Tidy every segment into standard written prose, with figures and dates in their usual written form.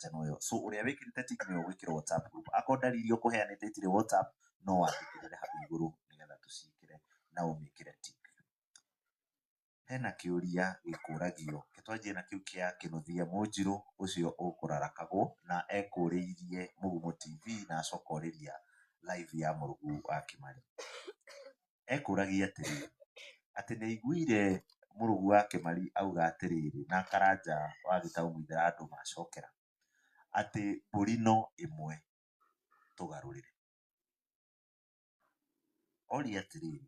njano ĩyo. So ũrĩa wĩkĩrĩte tick nĩwe ũgwĩkĩrwo WhatsApp group. Akorwo ndari iria ũkũheanĩte itirĩ WhatsApp, no wandĩkĩrĩre hau igũrũ nĩgetha tũciĩkĩre na ũmĩkĩre tick. Hena kĩũria gĩkũragio, reke twanjie na kĩu kĩa Kĩnuthia Mũnjirũ ũcio ũkũrarakagwo na ekũrĩirie Mũgumo TV na acoka orĩria live ya Mũrũgu wa Kĩmari. Ekũragia atĩrĩrĩ, atĩ nĩ aiguire Mũrũgu wa Kĩmari auga atĩrĩrĩ, na Karanja wa Gĩtaũ Mũithĩra andũ macokera, atĩ mbũri no ĩmwe tũgarũrĩre. Oria atĩrĩrĩ,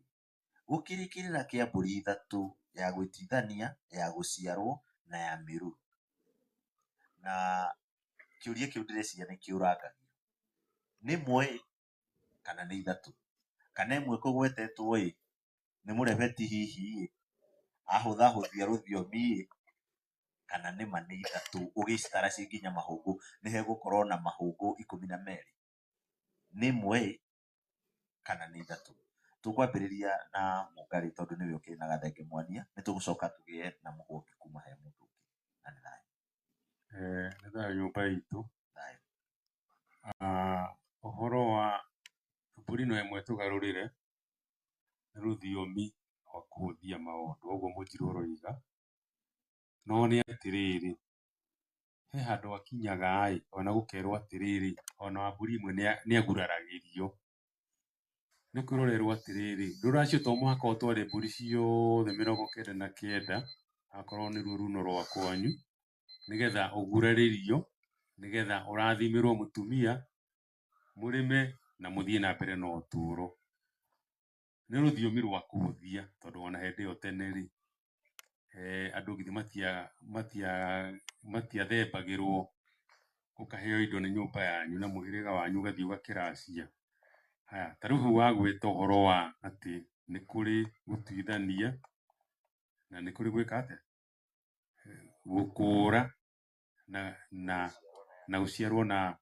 gũkĩrĩ kĩrĩra kĩa mbũri ithatũ, ya gwĩtithania, ya gũciarwo na ya mĩruru. Na kĩũria kĩu ndĩreciria nĩ kĩũrangagio. Nĩ ĩmwe ĩ, kana nĩ ithatũ? Kana ĩmwe kũgwetetwo ĩ, nĩ mũrebeti hihi ĩ, ahũthahũthia rũthiomi ĩ, kana nĩma nĩ ithatũ ũgĩcitara ciĩ nginya mahũngũ nĩ hegũkorwo na mahũngũ ikũmi na merĩ? Nĩ ĩmwe ĩ, kana nĩ ithatũ? Tũkwambĩrĩria na Mũngarĩ tondũ nĩwe ũkĩrĩ na gathenge mwania, nĩ tũgũcoka tũgĩe na mũhwa kuma he mũndũ ũngĩ. Na nĩ thayũ. Nĩ thayũ nyũmba itũ. Thayũ. Ũhoro wa mbũri no ĩmwe tũgarũrĩre, nĩ rũthiomi rwa kũhũthia maũndũ ũguo Mũnjirũ ũroiga. No nĩ atĩrĩrĩ, he handũ hakinyaga ĩ, ona gũkerwo atĩrĩrĩ, ona wa mbũri ĩmwe nĩ aguraragĩrio. Nĩ kwĩrorerwo atĩrĩrĩ, rũracio to mũhaka ũtware mbũri ciothe 99, akorwo nĩruo runo rwa kwanyu, nĩgetha ũgurarĩrio, nĩgetha ũrathimĩrwo mũtumia, mũrĩme na mũthiĩ na mbere na ũtũro. Nĩ rũthiomi rwa kũhũthia tondũ ona hĩndĩ ĩyo tene rĩ, andũ githĩ matiathembagĩrwo ũkaheo indo nĩ nyũmba yanyu na mũhĩrĩga wanyu ũgathiĩ ũgakĩracia. Haya, ta rĩu hau wagweta ũhoro wa atĩ nĩ kũrĩ gũtuithania na nĩ kũrĩ gwĩka atĩa? Gũkũra na na na gũciarwo na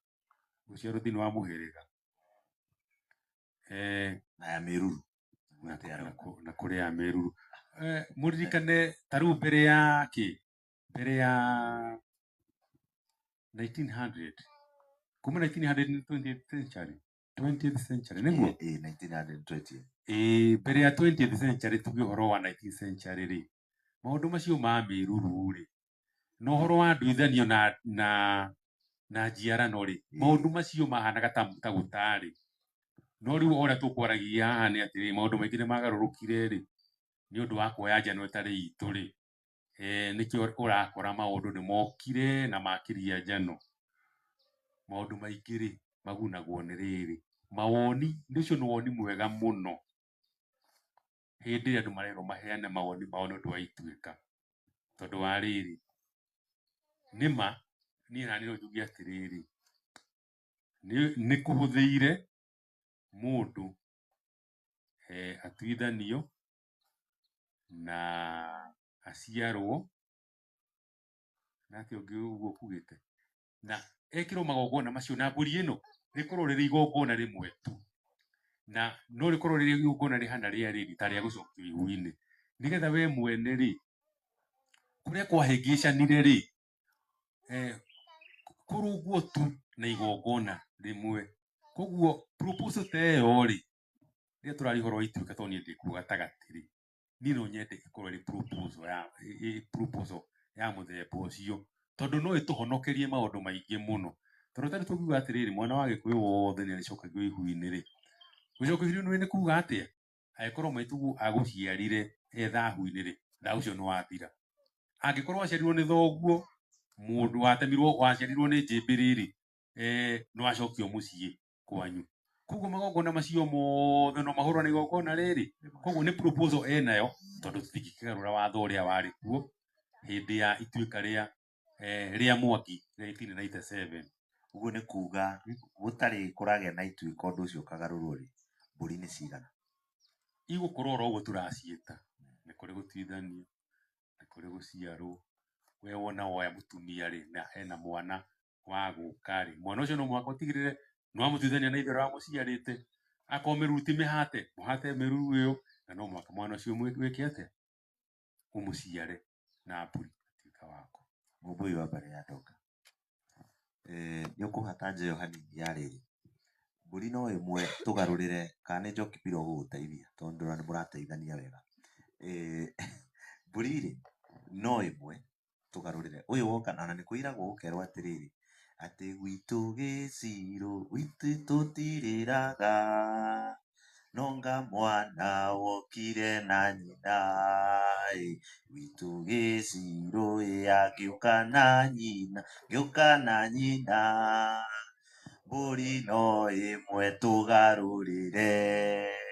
gũciarwo thĩinĩ wa mũhĩrĩga. Na ya mĩruru. Na kũrĩ ya mĩruru. Mũririkane ta rĩu mbere ya kĩ? Mbere ya 1900, kuma 1900 nĩ 20th century, 20th century nĩguo? Ĩĩ 1920. Ĩĩ mbere ya 20th century tuge ũhoro wa 19th century rĩ, maũndũ macio ma mĩruru rĩ, na ũhoro wa nduithanio na na na njiarano rĩ, maũndũ macio mahanaga ta gũtarĩ. No rĩu o ũrĩa tũkwaragia haha nĩ atĩrĩrĩ, maũndũ maingĩ nĩ magarũrũkire rĩ, nĩ ũndũ wa kuoya njano ĩtarĩ itũ rĩ, nĩkĩo ũrakora maũndũ nĩ mokire na makĩria njano. Maũndũ maingĩ rĩ, magunagwo nĩ rĩrĩ, mawoni, ũcio nĩ woni mwega mũno hĩndĩ ĩrĩa andũ marerwo maheane mawoni mao nĩ ũndũ wa ituĩka. Tondũ wa rĩrĩ, nĩma niĩ naniĩ no njuge atĩrĩrĩ, nĩ kũhũthĩire mũndũ atuithanio na aciarwo, na atĩa ũngĩ ũguo ũkugĩte? Na ekĩrwo magongona macio na mbũri ĩno rĩkorwo rĩrĩ igongona rĩmwe tu, na no rĩkorwo rĩrĩ igongona rĩhana rĩa rĩrĩ ta rĩa gũcokio ihu-inĩ, nĩgetha we mwene rĩ, kũrĩa kwahĩngĩcanire rĩ, kũrũngwo tu na igongona rĩmwe. Koguo proposal ta ĩyo rĩ, rĩrĩa tũraria ũhoro wa ituĩka tondũ niĩ ndĩkuo gatagatĩ rĩ, niĩ no nyende ĩkorwo ĩrĩ proposal ya proposal ya mũthemba ũcio, tondũ no ĩtũhonokerie maũndũ maingĩ mũno. Tondũ ta rĩu tũngiuga atĩrĩrĩ, mwana wa Gĩkũyũ wothe nĩ arĩcokagio ihu-inĩ rĩ, gũcokio ihu-inĩ nĩ kuga atĩa? Angĩkorwo maitũguo agũciarire e thahu-inĩ rĩ, thahu ũcio nĩ wathira. Angĩkorwo waciarirwo nĩ thoguo, mũndũ watemirwo waciarirwo nĩ njĩmbĩrĩ rĩ, nĩ wacokio mũciĩ kwanyu. Koguo magongona macio mothe no mahũrwo na igongona rĩrĩ. Koguo nĩ proposal enayo tondũ tũtingĩkĩgarũra watho ũrĩa warĩ kuo hĩndĩ ya ituĩka rĩa rĩa Mwangi rĩa 1897. Ũguo nĩ kuga gũtarĩ kũragĩa na ituĩka ũndũ ũcio ũkagarũrwo rĩ, mbũri nĩ cigana? Igũkorwo oro ũguo tũraciĩta, nĩ kũrĩ gũtuithanio, nĩ kũrĩ gũciarwo, we wona woya mũtumia rĩ, na ena mwana wa gũka rĩ, mwana ũcio no mũhaka ũtigĩrĩre nĩ wamũtuithania na ithe ũrĩa wamũciarĩte, akorwo mĩruru ti mĩhate, mũhate mĩruru ĩyo, na no mũhaka mwana ũcio wĩke atĩa? Ũmũciare na mbũri atuĩke waku. Mũmbũi wa mbarĩ ya Ndonga. Nĩ ũkũhata nja ĩyo hanini ya rĩrĩ, mbũri no ĩmwe tũgarũrĩre, kana nĩ Njoki Pillow ũgũgũteithia tondũ ndĩrona nĩ mũrateithania wega. Mbũri rĩ, no ĩmwe tũgarũrĩre. Ũyũ woka na nĩ kwĩragwo gũkerwo atĩrĩrĩ, atĩ gwitũ gĩcirũ, gwitũ tũtirĩraga, nonga mwana wokire na nyina ĩ, gwitũ gĩcirũ ĩ, agĩũka na nyina, agĩũka na nyina. Mbũri no ĩmwe tũgarũrĩre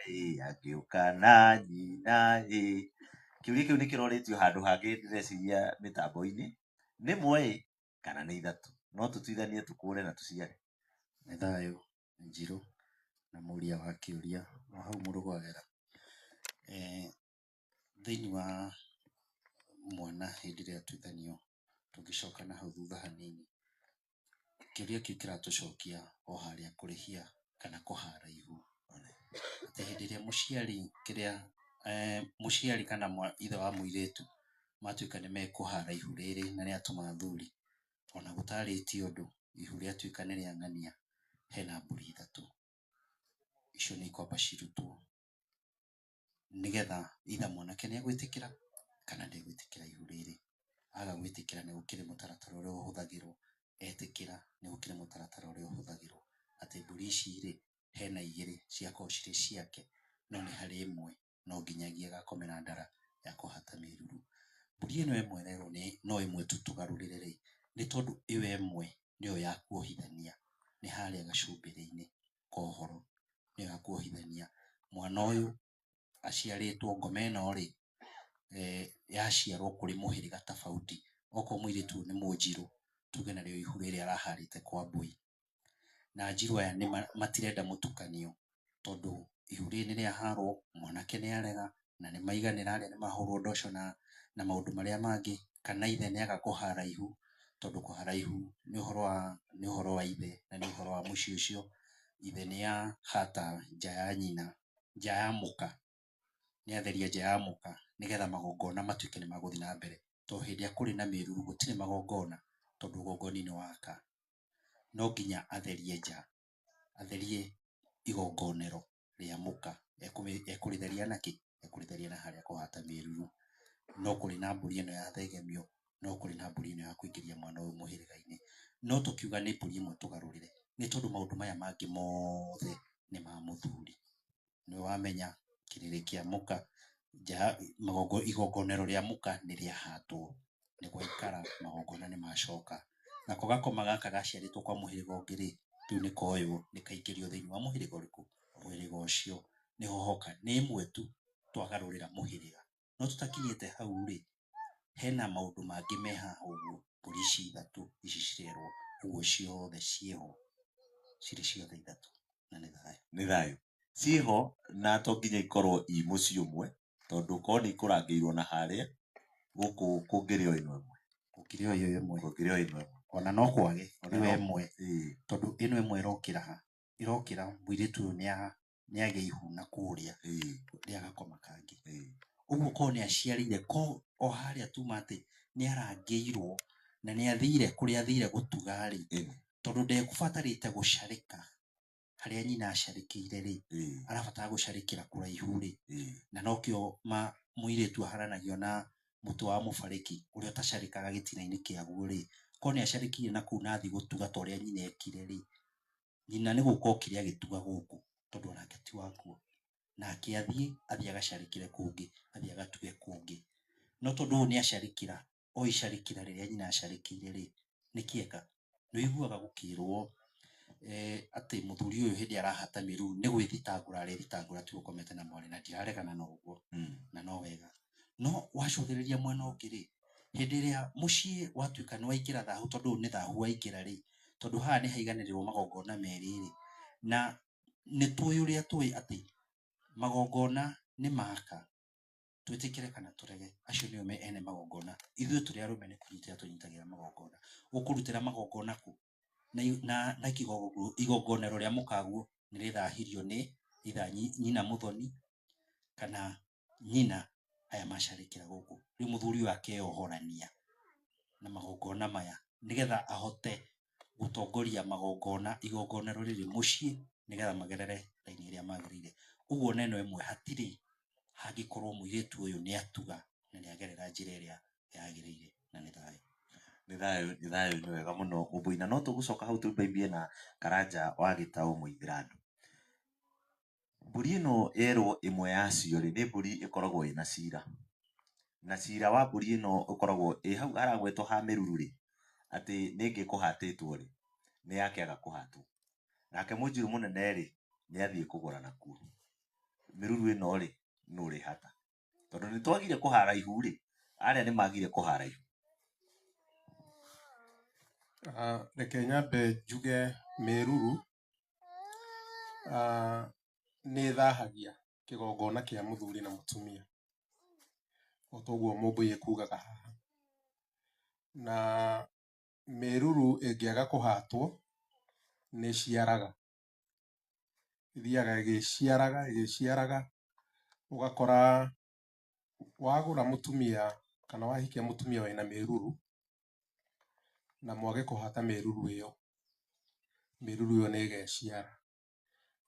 ĩ, agĩũka na nyina ĩ. Kĩũria kĩu nĩ kĩrorĩtio handũ hangĩ ndĩreciria mĩtambo-inĩ. Nĩ ĩmwe ĩ, kana nĩ ithatũ? No tũtuithanie tũkũre na tũciare. Nĩ thayũ Njirũ na mũria wa kĩũria o hau Mũrũgwagera. Thĩiniĩ wa mwana hĩndĩ ĩrĩa atuithanio, tũngĩcoka na hau thutha hanini, kĩũria kĩu kĩratũcokia o harĩa kũrĩhia kana kũhara ihu. Atĩ hĩndĩ ĩrĩa mũciari kĩrĩa mũciari kana ithe wa mũirĩtu matuĩka nĩ mekũhara ihu rĩrĩ na nĩ atũma athuri, ona gũtarĩtio ũndũ, ihu rĩatuĩka nĩ rĩang'ania, hena mbũri ithatũ. Icio nĩ ikwamba cirutwo nĩgetha either mwanake nĩ egwĩtĩkĩra kana ndegwĩtĩkĩra ihu rĩrĩ. Aga gwĩtĩkĩra nĩ gũkĩrĩ mũtaratara ũrĩa ũhũthagĩrwo, etĩkĩra nĩ gũkĩrĩ mũtaratara ũrĩa ũhũthagĩrwo. Atĩ mbũri ici rĩ, hena igĩrĩ ciakorwo cirĩ ciake, no nĩ harĩ ĩmwe no nginyagia ĩgakomera ndara ya kũhata mĩruru. Mbũri ĩno ĩmwe ĩrerwo nĩ no ĩmwe tu tũgarũrĩre rĩ, nĩ tondũ ĩyo ĩmwe nĩyo ya kuohithania, nĩ harĩa gacumbĩrĩ-inĩ ka ũhoro, nĩyo ya kuohithania mwana ũyũ aciarĩtwo ngoma ĩno rĩ, yaciarwo kũrĩ mũhĩrĩga tofauti. Okorwo mũirĩtu ũyũ nĩ mũnjirũ, tuge narĩo ihu rĩrĩ araharĩte kwa mbũi. Na njirũ aya nĩ matirenda mũtukanio tondũ ihu rĩrĩ nĩ rĩaharwo, mwanake nĩ arega, na nĩ maiganĩra harĩa nĩ mahũrwo ndosho na maũndũ marĩa mangĩ, kana ithe nĩ aga kũhara ihu, tondũ kũhara ihu nĩ ũhoro wa, nĩ ũhoro wa ithe na nĩ ũhoro wa mũciĩ ũcio. Ithe nĩ ahata nja ya nyina, nja ya mũka, nĩ atheria nja ya mũka nĩgetha magongona matuĩke nĩ magũthiĩ na mbere. Tondũ hĩndĩ ĩrĩa kũrĩ na mĩruru gũtirĩ magongona, tondũ ũgongoni nĩ waka. No nginya atherie nja, atherie igongonero rĩa mũka. Ekũrĩtheria nakĩ? Ekũrĩtheria na harĩa kũhata mĩruru. No kũrĩ na mbũri ĩno ya thegemio, no kũrĩ na mbũri ĩno ya kũingĩria mwana ũyũ mũhĩrĩga-inĩ. No tũkiuga nĩ mbũri ĩmwe tũgarũrĩre, nĩ tondũ maũndũ maya mangĩ mothe nĩ ma mũthuri. Nĩwe wamenya kĩrĩrĩ kĩa mũka, nja igongonero rĩa mũka nĩ rĩahatwo, nĩ gwaikara magongona nĩ macoka. Nako gakoma gaka gaciarĩtwo kwa mũhĩrĩga ũngĩ rĩ, rĩu nĩ koywo, nĩ kaingĩrio thĩinĩ wa mũhĩrĩga ũrĩkũ? Mũhĩrĩga ũcio. Nĩho hoka, nĩ ĩmwe tu twagarũrĩra mũhĩrĩga. No tũtakinyĩte hau rĩ, hena maũndũ mangĩ me haha ũguo, mbũri ici ithatũ ici cirerwo ũguo ciothe ciĩho, cirĩ ciothe ithatũ, na nĩ thayũ. Nĩ thayũ. Ciĩho na to nginya ikorwo i mũciĩ ũmwe, tondũ korwo nĩ ikũrangĩirwo na harĩa, gũkũ kũngĩrĩ o ĩno ĩmwe. Kũngĩrĩ o ĩyo ĩmwe. Kũngĩrĩ o ĩno ĩmwe. Ona no kwage, Ona ĩyo no ĩmwe. Ĩĩ. Tondũ ĩno ĩmwe ĩrokĩra ha? Ĩrokĩra mũirĩtu ũyũ nĩ agĩa ihu na kũrĩa, Ĩĩ. rĩa gakoma kangĩ. Ĩĩ. Ũguo korwo nĩ aciarĩire, ko o harĩa tuma atĩ nĩ arangĩirwo na nĩ athire kũrĩa athire gũtuga rĩ, Ĩĩ. tondũ ndekũbatarĩte gũcarĩka harĩa nyina acarĩkĩire rĩ, Ĩĩ. arabatara gũcarĩkĩra kũraihu rĩ, Ĩĩ. na nokĩo mũirĩtu aharanagio na mũtĩ wa mũbarĩki ũrĩa ũtacarĩkaga gĩtina-inĩ kĩaguo rĩ, korwo nĩ acarĩkire na kũu na athiĩ gũtuga ta ũrĩa nyina ekire rĩ, nyina nĩ gũka okire agĩtuga gũkũ tondũ onake ti wakuo. Nake athiĩ, athiĩ agacarĩkĩre kũngĩ, athiĩ agatuge kũngĩ. No tondũ ũyũ nĩ acarĩkĩra, o icarĩkĩra rĩrĩa nyina acarĩkĩire rĩ, nĩ kĩeka. Nĩ ũiguaga gũkĩrwo atĩ mũthuri ũyũ hĩndĩ arahata mĩruru nĩ gwĩthitangũra arethitangũra tiwe ũkomete na mwarĩ, na ndiraregana na ũguo, na no wega. No wacũthĩrĩria mwena ũngĩ rĩ, hĩndĩ ĩrĩa mũciĩ watuĩka nĩ waingĩra thahu, tondũ ũyũ nĩ thahu waingĩra rĩ, tondũ haha nĩ haiganĩrĩrwo magongona merĩ rĩ, na nĩ tũĩ ũrĩa tũĩ atĩ magongona nĩ maka, twĩtĩkĩre kana tũrege, acio nĩo me ene magongona. Ithuĩ tũrĩ arũme nĩ kũnyitĩra tũnyitagĩra magongona. Ũkũrutĩra magongona kũ? Na, na igongonero rĩa mũkaguo nĩ rĩthahirio nĩ either nyina mũthoni kana nyina aya macarĩkĩra gũkũ. Rĩu mũthuri ũyũ akeyohorania na magongona maya nĩgetha ahote gũtongoria magongona, igongona rĩrĩ mũciĩ nĩgetha magerere raini ĩrĩa magĩrĩire. Ũguo neno ĩmwe hatirĩ hangĩkorwo mũirĩtu ũyũ nĩ atuga na nĩ agerera njĩra ĩrĩa yagĩrĩire na nĩ thayũ. Nĩ thayũ, nĩ thayũ, nĩ wega mũno Mũmbũi. Na no tũgũcoka hau tũimbaimbie na Karanja wa Gĩtaũ Mũithĩrandu. Mbũri ĩno yerwo ĩmwe yacio rĩ, nĩ mbũri ĩkoragwo ĩna cira. Na cira wa mbũri ĩno ũkoragwo ĩ hau haragwetwo ha mĩruru rĩ, atĩ nĩ ĩngĩ ĩkũhatĩtwo rĩ, nĩ yakĩaga kũhatwo. Nake mũnjiru mũnene rĩ, nĩ athiĩ kũgũra nakuo. Mĩruru ĩno rĩ, nũ ũrĩhata? Tondũ nĩ twagire kũhara ihu rĩ, arĩa nĩ magire kũhara ihu. Reke nyambe njuge mĩruru nĩ ĩthahagia kĩgongona kĩa mũthuri na mũtumia, o ta ũguo Mũmbũi ekugaga haha. Na mĩruru ĩngĩaga kũhatwo nĩ ĩciaraga, ĩthiaga ĩgĩciaraga ĩgĩciaraga, ũgakora wagũra mũtumia kana wahikia mũtumia wĩna mĩruru na mwage kũhata mĩruru ĩyo, mĩruru ĩyo nĩ ĩgeciara.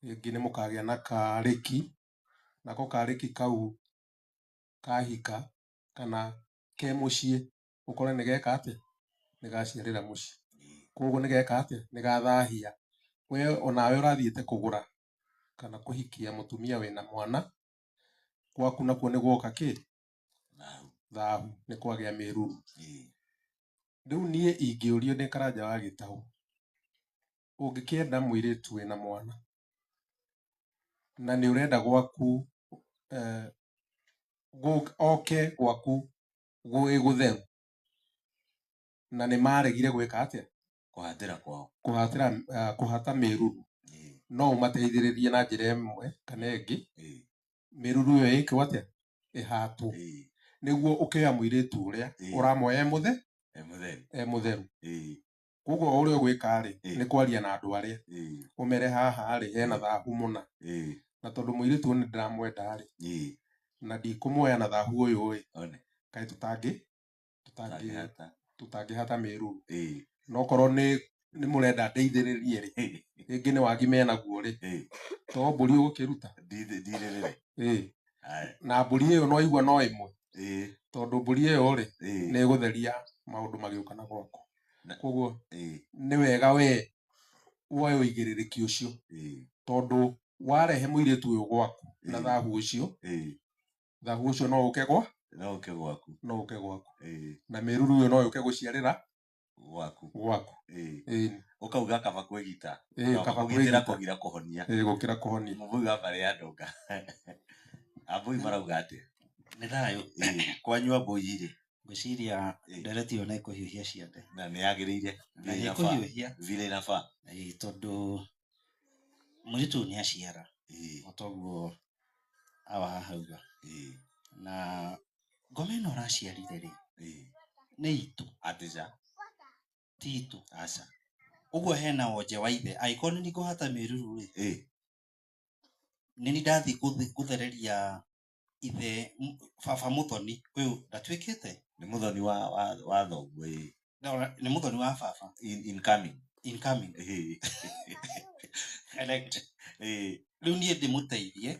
Rĩngĩ nĩ mũkagĩa na karĩki, nako karĩki kau kahika kana ke mũciĩ ũkore nĩ geka atĩa, nĩ gaciarĩra mũciĩ. Koguo nĩ geka atĩa, nĩ gathahia. We onawe ũrathiĩte kũgũra kana kũhikia mũtumia wĩna mwana, gwaku nakuo nĩ guoka kĩ? Thahu, nĩ kwagĩa mĩruru. Rĩu niĩ ingĩũrio nĩ Karanja wa Gĩtaũ, ũngĩkĩenda mũirĩtu wĩna mwana na nĩ ũrenda gwaku oke gwaku gwĩ gũtheru na nĩ maregire gwĩka atĩa? Kũhatĩra kwao. Kũhatĩra, kũhata mĩruru. No ũmateithĩrĩrie na njĩra ĩmwe kana ĩngĩ, mĩruru ĩyo ĩkwo atĩa? Ĩhatwo. Nĩguo ũkĩoya mũirĩtu ũrĩa ũramoya e mũtheru. Koguo ũrĩa ũgwĩka rĩ, nĩ kwaria na andũ arĩa ũmere haha rĩ hena thahu mũna, na tondũ mũirĩtu ũyũ nĩ ndĩramwenda rĩ, na ndikũmuoya na thahu ũyũ rĩ, kaĩ tũtangĩhata mĩruru. No korwo nĩ mũrenda ndeithĩrĩrie rĩ, rĩngĩ nĩ wagi menaguo rĩ, to mbũri ũgũkĩruta. Na mbũri ĩyo no igua no ĩmwe, tondũ mbũri ĩyo rĩ nĩ ĩgũtheria maũndũ magĩũka na gwaku. Koguo nĩ wega we woe ũigĩrĩrĩki ũcio, tondũ warehe mũirĩtu ũyũ gwaku na thahu ũcio, thahu ũcio no ũke gwa, no ũke gwaku, no ũke gwaku, na mĩruru ĩyo no yũke gũciarĩra gwaku, gwaku. Ũkauga kaba kwĩgita, kaba kũgitĩra kũgira kũhonia, gũkĩra kũhonia. Mũmbũi wa mbarĩ ya Ndonga. Ambũi marauga atĩa? Nĩ thayũ. Kwanyu ambũi rĩ? Ngwĩciria ndereti ĩyo nĩ ĩkũhiũhia ciande. Na nĩ yagĩrĩire. Na nĩ ĩkũhiũhia. Vile inafaa. Tondũ mũirĩtu ũyũ nĩ aciara. O toguo awa haha auga. Na ngoma ĩno ũraciarire rĩ, nĩ itũ. Atĩ ca? Ti itũ. Aca. Ũguo hena wonje wa ithe. Angĩkorwo nĩ niĩ ngũhata mĩruru rĩ, nĩ niĩ ndathiĩ gũthereria ithe baba mũthoni ũyũ ndatuĩkĩte. Nĩ mũthoni wa thoguo, ĩĩ. Nĩ mũthoni wa baba. Incoming. Incoming. Elect. Rĩu niĩ ndĩmũteithie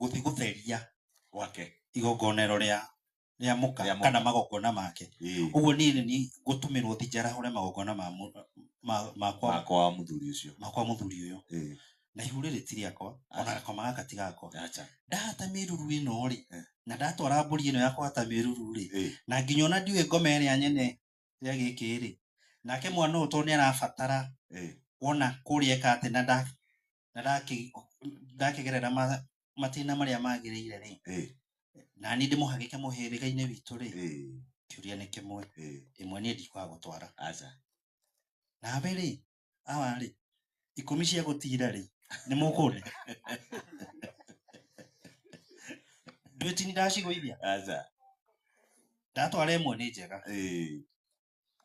gũthiĩ gũtheria gwake igongona rĩa mũka kana magongona make. Ũguo niĩ nĩ niĩ ngũtũmĩrwo thiĩ njarahũre magongona makwa makwa mũthuri ũcio. Makwa mũthuri ũyũ. Na ihu rĩrĩ ti rĩakwa, ona gakoma gaka ti gakwa. Ndahata mĩruru ĩno rĩ, na ndatwara mbũri ĩno ya kũhata mĩruru rĩ, na nginya ona ndiũĩ ngoma ĩrĩa nyene ya gĩkĩ rĩ, nake mwana ũyũ tondũ nĩ arabatara wona kũrĩa eka atĩ na ndakĩgerera matĩna marĩa magĩrĩire rĩ, na niĩ ndĩmũhagĩke mũhĩrĩga-inĩ witũ rĩ, kĩũria nĩ kĩmwe, ĩmwe niĩ ndikwaga gũtwara. Nawe rĩ, awa rĩ, 10 cia gũtira rĩ, nĩ mũkũne. Ndwĩti nĩ ndacigũithia? Ndatwara ĩmwe nĩ njega.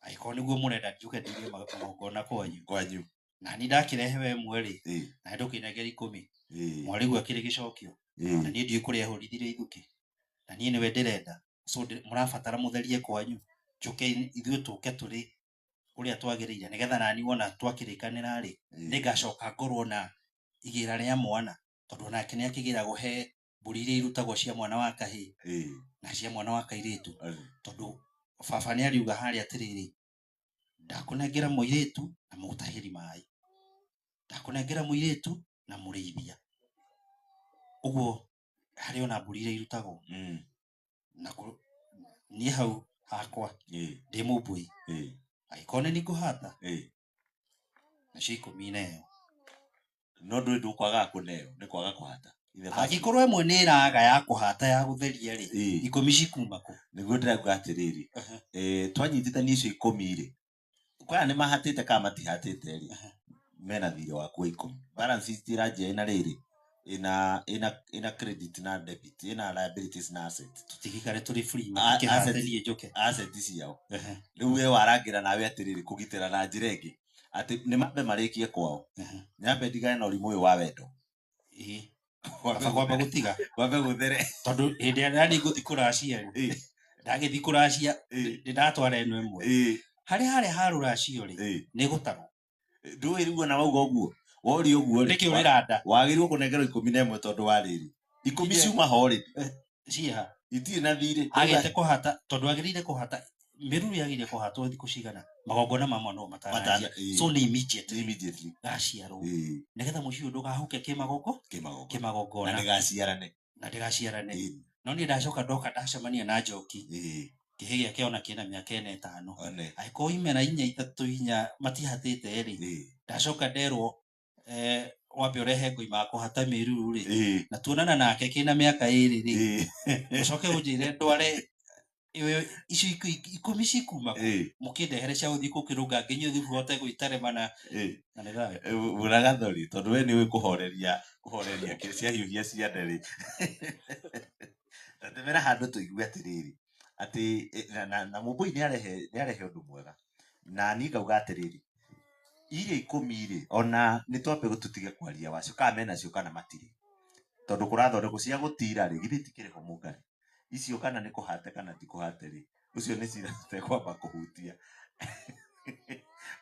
Angĩkorwo nĩguo mũrenda njuke ndirie magongona kwanyu. Kwanyu. Na niĩ ndakĩrehe ĩmwe rĩ, na ndũkĩnengere 10. Mwarĩguo akĩrĩ gĩcokio. Na niĩ ndiũĩ kũrĩa ahũrithirie ithukĩ. Na niĩ nĩwe ndĩrenda. So mũrabatara mũtherie kwanyu. Njuke ithuĩ tũke tũrĩ Ũrĩa twagĩrĩire nĩgetha nani wona twakĩrĩkanĩra rĩ, nĩngacoka ngorwo na igĩra rĩa mwana, tondũ onake nĩ akĩgĩragwo he mbũri iria irutagwo cia mwana wa kahĩĩ na cia mwana wa kairĩtu, tondũ baba nĩ ariuga harĩa atĩrĩrĩ, ndakũnengera mũirĩtu na mũtahĩri maĩ, ndakũnengera mũirĩtu na mũrĩithia. Ũguo harĩ ona mbũri iria irutagwo. Na niĩ hau hakwa ndĩ mũmbũi, angĩkorwo nĩ niĩ ngũhata nacio 11. No ndũĩ ndũkwagaga kũneo nĩ kwaga kũhata. In the first Angĩkorwo ĩmwe nĩ ĩraga ya kũhata ya gũtheria rĩ, 10 cikuma kũ? Nĩguo ndĩrauga atĩrĩrĩ, twanyitithania icio 10 rĩ, kwaya nĩ mahatĩte kana matihatĩte rĩ, mena thirĩ waku wa 10. Balance sheet ĩranjia ĩna rĩrĩ, ĩna credit na debit, ĩna liabilities na asset. Tũtigĩkare tũrĩ free, matikĩhate niĩ njoke. Asset ciao. Rĩu we warangĩra nawe atĩrĩrĩ, kũgitĩra na njĩra ĩngĩ, atĩ nĩ mambe marĩkie kwao. Nyambe ndigane na ũrimũ ũyũ wa wendo. Kwamba kwamba gũtiga. Kwambe gũthere. Tondũ hĩndĩ ĩrĩa nani ngũthiĩ kũracia rĩ, ndagĩthiĩ kũracia, ndĩndatwara ĩno ĩmwe. Harĩa harĩa ha rũracio rĩ, nĩ gũtarwo. Ndũĩ rĩu ona wauga ũguo, woria ũguo rĩ, Nĩkĩ ũrĩranda? Wagĩrĩirwo kũnengerwo 11 tondũ wa rĩrĩ. 10 ciuma ho rĩ. Ciĩha. Itirĩ na thirĩ. Agĩte kũhata, tondũ agĩrĩire kũhata, mĩruru yagĩrĩire kũhatwo thikũ cigana? Magongona ma mwana ũyũ matananjia. So nĩ immediately. Immediately. Gaciarwo. Nĩgetha mũciĩ ũyũ ndũgahuke kĩmagoko? Kĩmagongona. Kĩmagongona. Na ndĩgaciarane. Na ndĩgaciarane. No niĩ ndacoka ndoka ndacemania na Njoki. Kĩhĩ gĩake ona kĩna mĩaka ĩna ĩtano. Angĩkorwo imera 4 3 4 matihatĩte rĩ, ndacoka nderwo, wambe ũrehe ngoima ya kũhata mĩruru rĩ, na tuonana nake kĩna mĩaka 2 rĩ, ũcoke ũnjĩre ndware icio 10 cikuma kũ? Mũkĩndehere cia gũthiĩ gũkĩrũnga nginyue thubu hote gwĩtarema na nĩ thayũ. Mũragathori, tondũ we nĩ ũĩ kũhoreria ciahiũhia ciande rĩ. Ta temera handũ tũigue atĩrĩrĩ, atĩ, na Mũmbũi nĩ arehe ũndũ mwega. Na niĩ ngauga atĩrĩrĩ, iria 10 rĩ, ona nĩ twambe tũtige kwaria wacio, kana menacio kana matirĩ. Tondũ kũrathondekwo cia gũtira rĩ, githĩ itikĩrĩ ho Mũngarĩ? Icio kana nĩ kũhate kana ti kũhate rĩ, ũcio nĩ cira tũtekwamba kũhutia.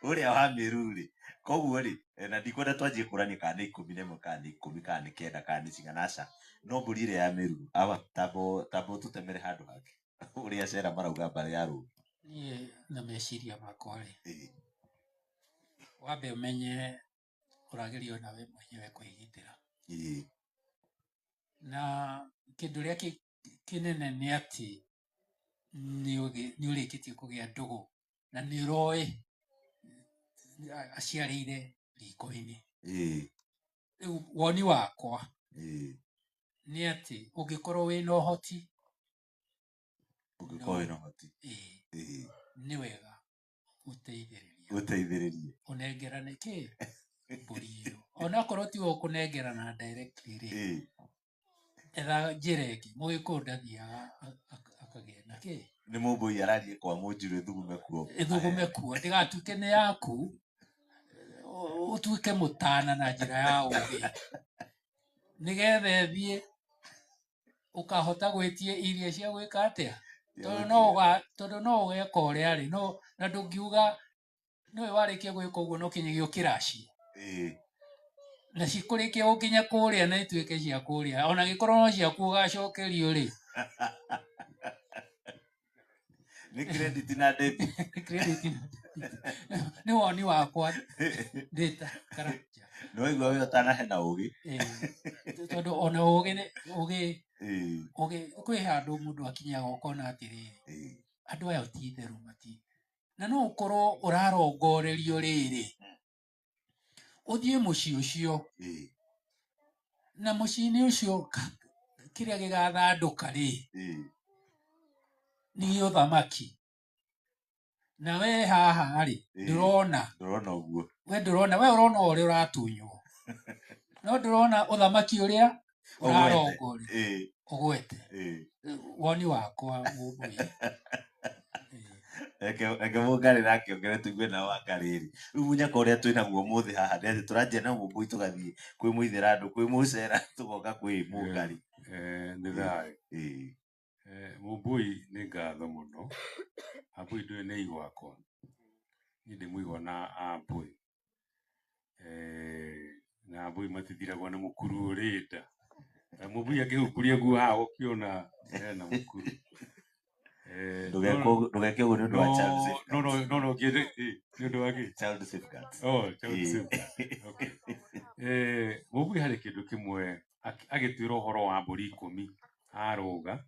Ũrĩa wa mĩruru rĩ, koguo rĩ, na ndikwenda twanjie kũrania kana nĩ 11 kana nĩ 10 kana nĩ 9 kana nĩ cigana, aca. No mbũri ĩrĩa ya mĩruru, awa, tamba ũtũtemere handũ hangĩ. Ũrĩa Cera marauga mbarĩ ya rũĩ. Niĩ na meciria makwa rĩ, wambe ũmenye ũragerio nawe mwenyewe kwĩgitĩra. Na kĩndũ kĩrĩa kĩnene nĩ atĩ nĩ ũrĩkĩtie kũgĩa ndũgũ na nĩ ũroĩ aciarĩire riko-inĩ. Rĩu woni wakwa nĩ atĩ ũngĩkorwo wĩna ũhoti, Ũngĩkorwo wĩna ũhoti. Nĩ wega gũteithĩrĩria. Gũteithĩrĩria. Ũnengerane kĩ? Mbũri ĩyo. Onakorwo tiwe ũkũnengerana directly rĩ, etha njĩra ĩngĩ. Mũgĩkũyũ ndathiaga akagĩa na kĩ? Nĩ Mũmbũi ararie kwa Mũnjirũ ĩthugume kuo. Ĩthugume kuo. Ndĩgatuĩke nĩ yaku, ũtuĩke mũtana na njĩra ya ũgĩ. Nĩgetha ĩthiĩ ũkahota gwĩtia irio cia gwĩka atĩa? Tondũ no ũgeka ũrĩa rĩ, na ndũngiuga nĩwe warĩkia gwĩka ũguo no kinyagia ũkĩracie. Na cikũrĩkia gũkinya kũrĩa na ituĩke cia kũrĩa. Ona angĩkorwo no ciaku ũgacokerio rĩ. Nĩ credit na debit. Credit na debit. Nĩ woni wakwa ndĩ ta Karanja. Nĩ waigua we ũtanahe na ũgĩ. Tondũ ona ũgĩ nĩ, ũgĩ, ũgĩ, kwĩ handũ mũndũ akinyaga ũkona atĩrĩrĩ, andũ aya ti itherũ mati. Na no ũkorwo ũrarongorerio rĩrĩ, ũthiĩ mũciĩ ũcio, na mũciĩ-inĩ ũcio kĩrĩa gĩgathandũka rĩ, nĩ ũthamaki. Na we haha rĩ, ndũrona. Ndũrona ũguo. We ndũrona, we ũrona ũrĩa ũratunywo. No ndũrona ũthamaki ũrĩa ũrarongoria. Ũgwete. Woni wakwa Mũmbũi. Reke Mũngarĩ nake ongere tũigue nao Wangarĩ rĩ. Rĩu mũnyaka ũrĩa twĩnaguo ũmũthĩ haha nĩ atĩ tũranjia na Mũmbũi tũgathiĩ kwĩ Mũithĩrandu, kwĩ Mũcera, tũgoka kwĩ Mũngarĩ. Nĩ thayũ. Mũmbũi nĩ ngatho mũno. Ambũi ndũĩ nĩ igwakwa. Niĩ ndĩ mũigua na Ambũi. Na Ambũi matithiragwo nĩ mũkuru ũrĩ nda. Na Mũmbũi akĩhukuria nguo haha ũkĩona hena mũkuru. Ndũgeke ũguo nĩ ũndũ wa child safeguards. No no ngĩende nĩ ũndũ wa kĩ? Child safeguards. Oh, child safeguards. Okay. Mũmbũi harĩ kĩndũ kĩmwe agĩtwĩra ũhoro wa mbũri 10 arũga.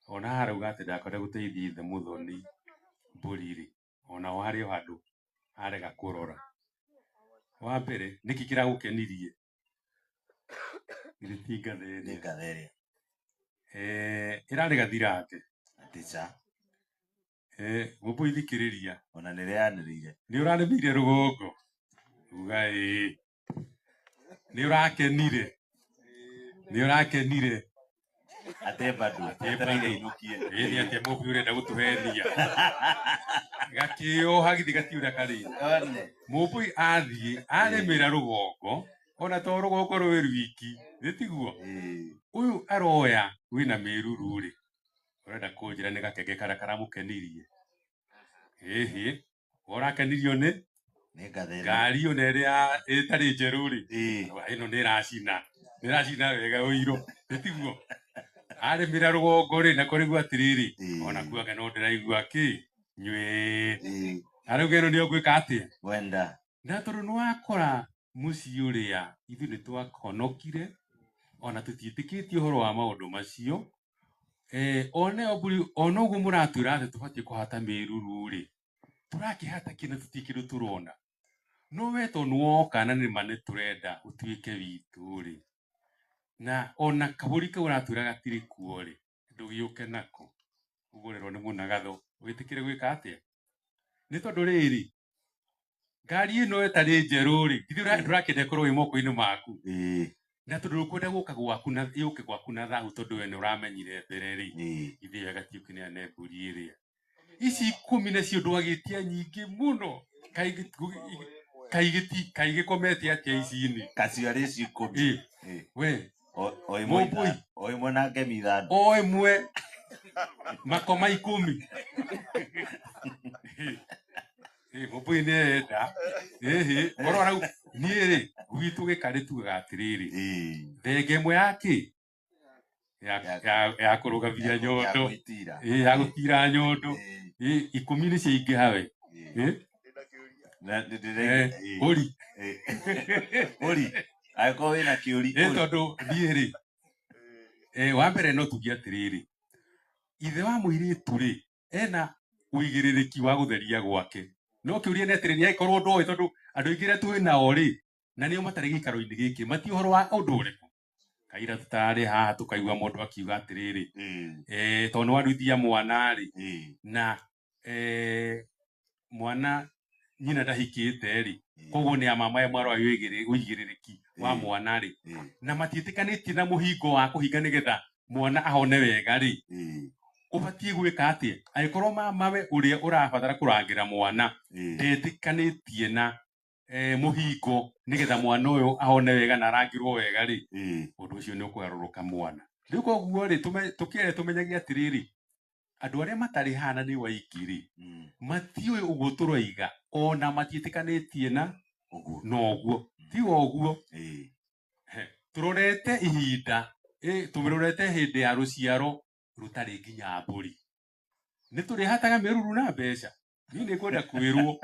Ona arauga atĩ ndakwenda gũteithia ithe mũthoni mbũri rĩ, ona ho harĩ o handũ arega kũrora. Wa mbere, nĩkĩ kĩragũkenirie? Githĩ ti ngatha Nĩ ĩrĩa? ngatha ĩrĩa. Ĩrarĩ gathirange. Atĩ ca. Mũmbũi thikĩrĩria. Ona nĩ rĩanĩrĩire. Nĩ ũrarĩmĩire rũgongo? Uga ĩĩ. Nĩ ũrakenire? Nĩ ũrakenire? Ate bado. Ate Etereire bado. inũkie. Ĩĩ nĩ atĩa Mũmbũi ũrenda gũtũhenia? Gakĩoha githĩ gatiũra karĩ. One. Mũmbũi athiĩ arĩmĩra rũgongo, ona to rũgongo rwĩ rwiki, nĩ tiguo? Ũyũ aroya wĩna mĩruru rĩ, ũrenda kũnjĩra nĩ gakenge karĩa karamũkenirie? Ĩhĩ, ũrakenirio nĩ? Nĩ ngatha ĩno. Ngari ona ĩrĩa ĩtarĩ njerũ rĩ, ĩno nĩ ĩracina. Nĩ ĩracina wega ũiro, nĩ tiguo? Arĩmĩra rũgongo rĩ, na kũrĩgua atĩrĩrĩ, ona kuanga no ndĩraigua kĩ? Nywee. Arauga ĩno nĩyo ngwĩka atĩa? Wenda. Na tondũ nĩ wakora mũciĩ ũrĩa ithuĩ nĩ twahonokire, ona tũtiĩtĩkĩtie ũhoro wa maũndũ macio, ona ĩyo mbũri, ona ũguo mũratwĩra atĩ tũbatiĩ kũhata mĩruru rĩ, tũrakĩhata kĩ na tũtirĩ kĩndũ tũrona. No we tondũ nĩ woka na nĩ ma nĩ tũrenda ũtuĩke witũ rĩ, na ona kabũri kau ũratwĩra gatirĩ kuo rĩ, ndũgĩũke nako. Ũgũrĩrwo nĩ mũnagatho, wĩtĩkĩre gwĩka atĩa? Nĩ tondũ rĩrĩ, ngari ĩno ĩtarĩ njerũ rĩ, githĩ ndũrakĩenda ĩkorwo ĩ moko-inĩ maku? Na tondũ ndũkwenda gũka gwaku na yũke gwaku na thahu tondũ we nĩ ũramenyire mbere rĩ, githĩ wega ti ũkĩneane mbũri ĩrĩa. Ici 10 nacio ndwagĩtia nyingĩ mũno. Kaigĩkomete atĩa ici-inĩ? Kaciarĩ ici 10. We. O ĩmwe Mũmbũi. O ĩmwe na ngemi 5. O ĩmwe. Makoma 10. Mũmbũi nĩ enda. Korwo rau niĩ rĩ, gwitũ gĩkarĩ tugaga atĩrĩrĩ. Thenge ĩmwe ya kĩ? Ya kũrũgamia nyondo. Ya gũtira nyondo. 10 nĩ ciaingĩha we. Ũri. Ũri. Angĩkorwo wĩna kĩũri, ũri. Tondũ niĩ rĩ, wa mbere no tuge atĩrĩrĩ, ithe wa mũirĩtu rĩ, ena ũigĩrĩrĩki wa gũtheria gwake. No kĩũria nĩ atĩrĩ, nĩ angĩkorwo ndoĩ tondũ andũ aingĩ arĩa twĩ nao rĩ, na nĩo matarĩ gĩikaro-inĩ gĩkĩ, matiũĩ ũhoro wa ũndũ ũrĩkũ. Kaira tũtararĩ haha tũkaigua mũndũ akiuga atĩrĩrĩ, tondũ nĩ waruithia mwana rĩ, na mwana nyina ndahikĩte rĩ, koguo nĩ amama we mwaroya ũigĩrĩrĩki wa mwana rĩ, na matiĩtĩkanĩtie na mũhingo wa kũhinga nĩgetha mwana ahone wega rĩ, ũbatiĩ gwĩka atĩa? Angĩkorwo mama we ũrĩa ũrabatara kũrangĩra mwana ndetĩkanĩtie na mũhingo nĩgetha mwana ũyũ ahone wega na arangĩrwo wega rĩ, ũndũ ũcio nĩ ũkũgarũrũka mwana. Rĩu koguo rĩ, tũkĩere tũmenyage atĩrĩrĩ, andũ arĩa matarĩ haha na nĩ waingĩ rĩ, matiũĩ ũguo tũroiga, ona matiĩtĩkanĩtie na ũguo. Na ũguo. Ti ũguo. Tũrorete ihinda, tũrorete hĩndĩ ya rũciaro rũtarĩ nginya mbũri. Nĩ tũrĩhataga mĩruru na mbeca. Niĩ nĩ ngwenda kwĩrwo.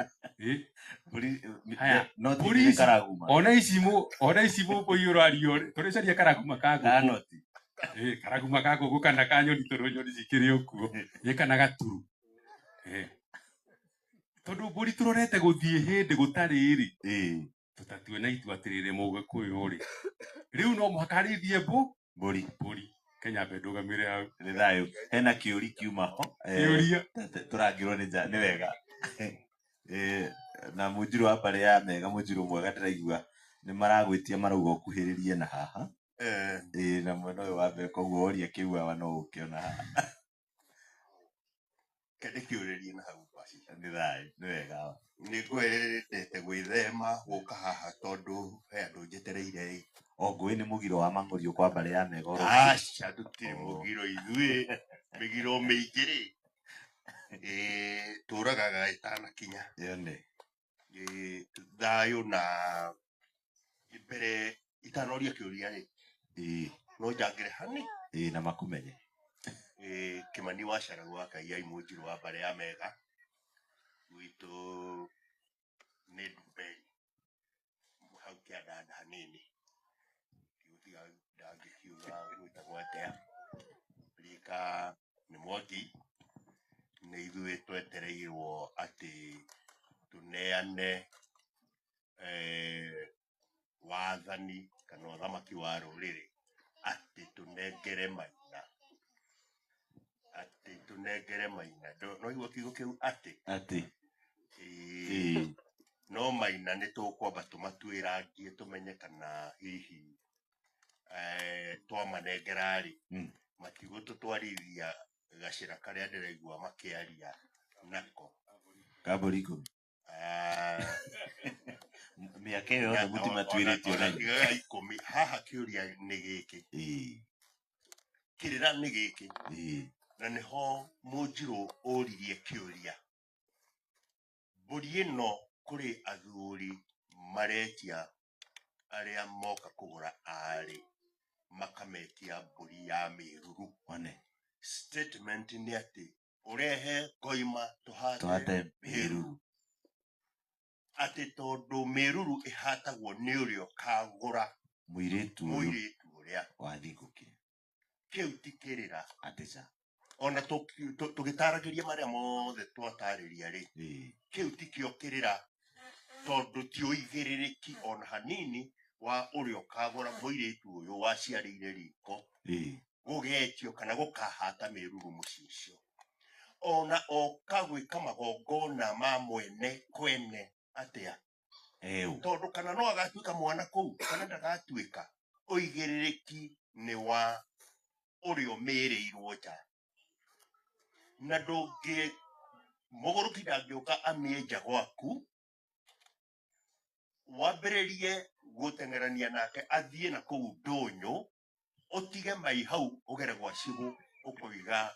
Mbũri, Haya, no ti mbũri nĩ ici, karaguma. ona ici ona ici mũmbũi ũrario rĩ, tũrĩcaria karaguma ka ngũkũ. Kanoti. Karaguma ka ngũkũ kana ka nyoni tondũ nyoni cikĩrĩ o kuo. Kana gaturu. Tondũ mbũri tũrorete gũthiĩ hĩndĩ gũtarĩ rĩ. Tũtatue na itua atĩrĩrĩ mũgĩkũyũ rĩ. Rĩu no mũhaka arĩithie Mbũri. Mbũri. Kenya mbe ndũgamĩre hau. Nĩ thayũ. Hena kĩũri kiuma ho. Kĩũria. Tũrangĩrwo nĩ nja, nĩ wega. Na mũnjirũ wa mbarĩ ya mega, mũnjirũ mwega ndĩraigua nĩ maragwĩtia marauga ũkuhĩrĩrie na haha. Na mwena ũyũ wa mbere, koguo woria kĩu haha no ũke ona haha. Reke ndĩkĩũrĩrie na hau basi. Nĩ thayũ, nĩ wega. Nĩ ngwendete gwĩthema gũka haha tondũ he andũ njetereire ĩ. O ngũĩ nĩ mũgiro wa mang'ũriũ kwa mbarĩ ya mega oro. Aca, tũtirĩ mũgiro ithuĩ, mĩgiro mĩingĩ rĩ. Ĩĩ, tũragaga ĩtanakinya. Yone. Ĩĩ, thayũ na mbere itanoria kĩũria rĩ, Ĩĩ. no njangĩre hani. Ĩĩ, na makumenye. Ĩĩ, Kĩmani wa Caragu wa Kaiyai Mũnjirũ wa mbarĩ ya Mega gwitũ nĩ Ndumberi hau kĩandanda hanini, ndigũtiga ndangĩkiuga gwĩtagwo atĩa. Rika nĩ Mwangi, nĩ ithuĩ twetereirwo atĩ tũneane wathani kana ũthamaki wa rũrĩrĩ, atĩ tũnengere maina, atĩ tũnengere maina. No igua kiugo kĩu atĩ? Atĩ. Ĩĩ. Ĩĩ. No maina nĩ tũkwamba tũmatuĩrangie tũmenye kana hihi twamanengera rĩ, matigũtũtwarithia gacĩra karĩa ndĩraigua makĩaria nako. Kambũri 10. Ah, Mĩaka ĩyo yothe mũtimatuĩrĩtio ona nayo. tigaga 10. Haha kĩũria nĩ gĩkĩ, Ĩĩ. kĩrĩra nĩ gĩkĩ, Ĩĩ. na nĩho Mũnjirũ ũririe kĩũria. Mbũri ĩno kũrĩ athuri maretia arĩa moka kũgũra arĩ makametia mbũri ya mĩruru. One. Statement nĩ atĩ ũrehe ngoima tũhate Tũhate mĩruru, mĩruru. atĩ tondũ mĩruru ĩhatagwo nĩ ũrĩa ũkagũra Mũirĩtu ũyũ mũirĩtu ũrĩa. wathingũkire. Kĩu ti kĩrĩra. Atĩ ca. Ona tũgĩtaragĩria marĩa mothe twatarĩria rĩ, Ĩĩ. kĩu ti kĩo kĩrĩra, tondũ ti ũigĩrĩrĩki ona hanini wa ũrĩa ũkagũra mũirĩtu ũyũ waciarĩire riko Ĩĩ. gũgetio kana gũkahata mĩruru mũciĩ ũcio. Ona oka gwĩka magongona ma mwene kwene atĩa, Eũ. tondũ kana no agatuĩka mwana kũu kana ndagatuĩka, ũigĩrĩrĩki nĩ wa ũrĩa ũmĩrĩirwo nja. Na ndũngĩ mũgũrũki ndangĩũka amĩenja gwaku wambĩrĩrie gũteng'erania nake athiĩ na kũu ndũnyũ, ũtige mai hau ũgere gwa cigũ ũkoiga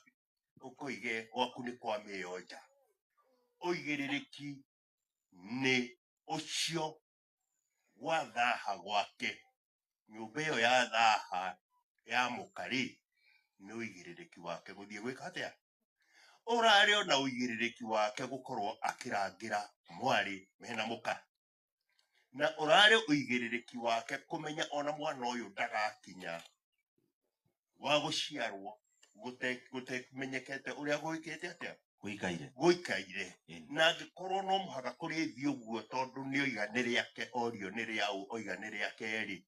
ũkoige gwaku nĩ kwa mĩo nja. Ũigĩrĩrĩki nĩ ũcio wa thaha gwake, nyũmba ĩyo ya thaha ya mũka-rĩ, nĩ ũigĩrĩrĩki wake gũthiĩ gwĩka atĩa? Ũrarĩ ona ũigĩrĩrĩki wake gũkorwo akĩrangĩra mwarĩ mena mũka, na ũrarĩ ũigĩrĩrĩki wake kũmenya ona mwana ũyũ ndagakinya wa gũciarwo gũtemenyekete ũrĩa gwĩkĩte atĩa, Gũikaire. gũikaire. Ĩni. Na angĩkorwo no mũhaka kũrĩthiĩ ũguo tondũ nĩ oiga nĩ rĩake, orio nĩ rĩaũ oiga nĩ rĩake rĩ,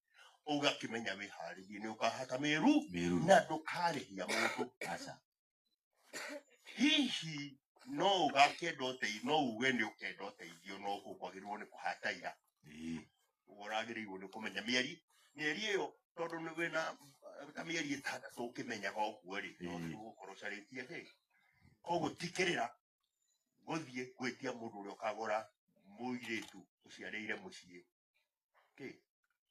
ũgakĩmenya wĩharĩrie nĩ ũkahata mĩru Mĩruru. na ndũkarĩhia mũndũ. Aca. Hihi no ũgakĩenda ũteithio, no uge nĩ ũkenda ũteithio, no ũkwagĩrĩirwo nĩ kũhata ira. Ĩĩ. Ũguo ũragĩrĩirwo nĩ kũmenya mĩeri ĩyo, tondũ nĩ wĩna ta mĩeri 6 ũkĩmenyaga ũguo rĩ, no Ĩĩ. ũgũkorwo ũcarĩtie kĩ. Koguo ti kĩrĩra gũthiĩ gwĩtia mũndũ ũrĩa ũkagũra mũirĩtu ũciarĩire mũciĩ kĩ,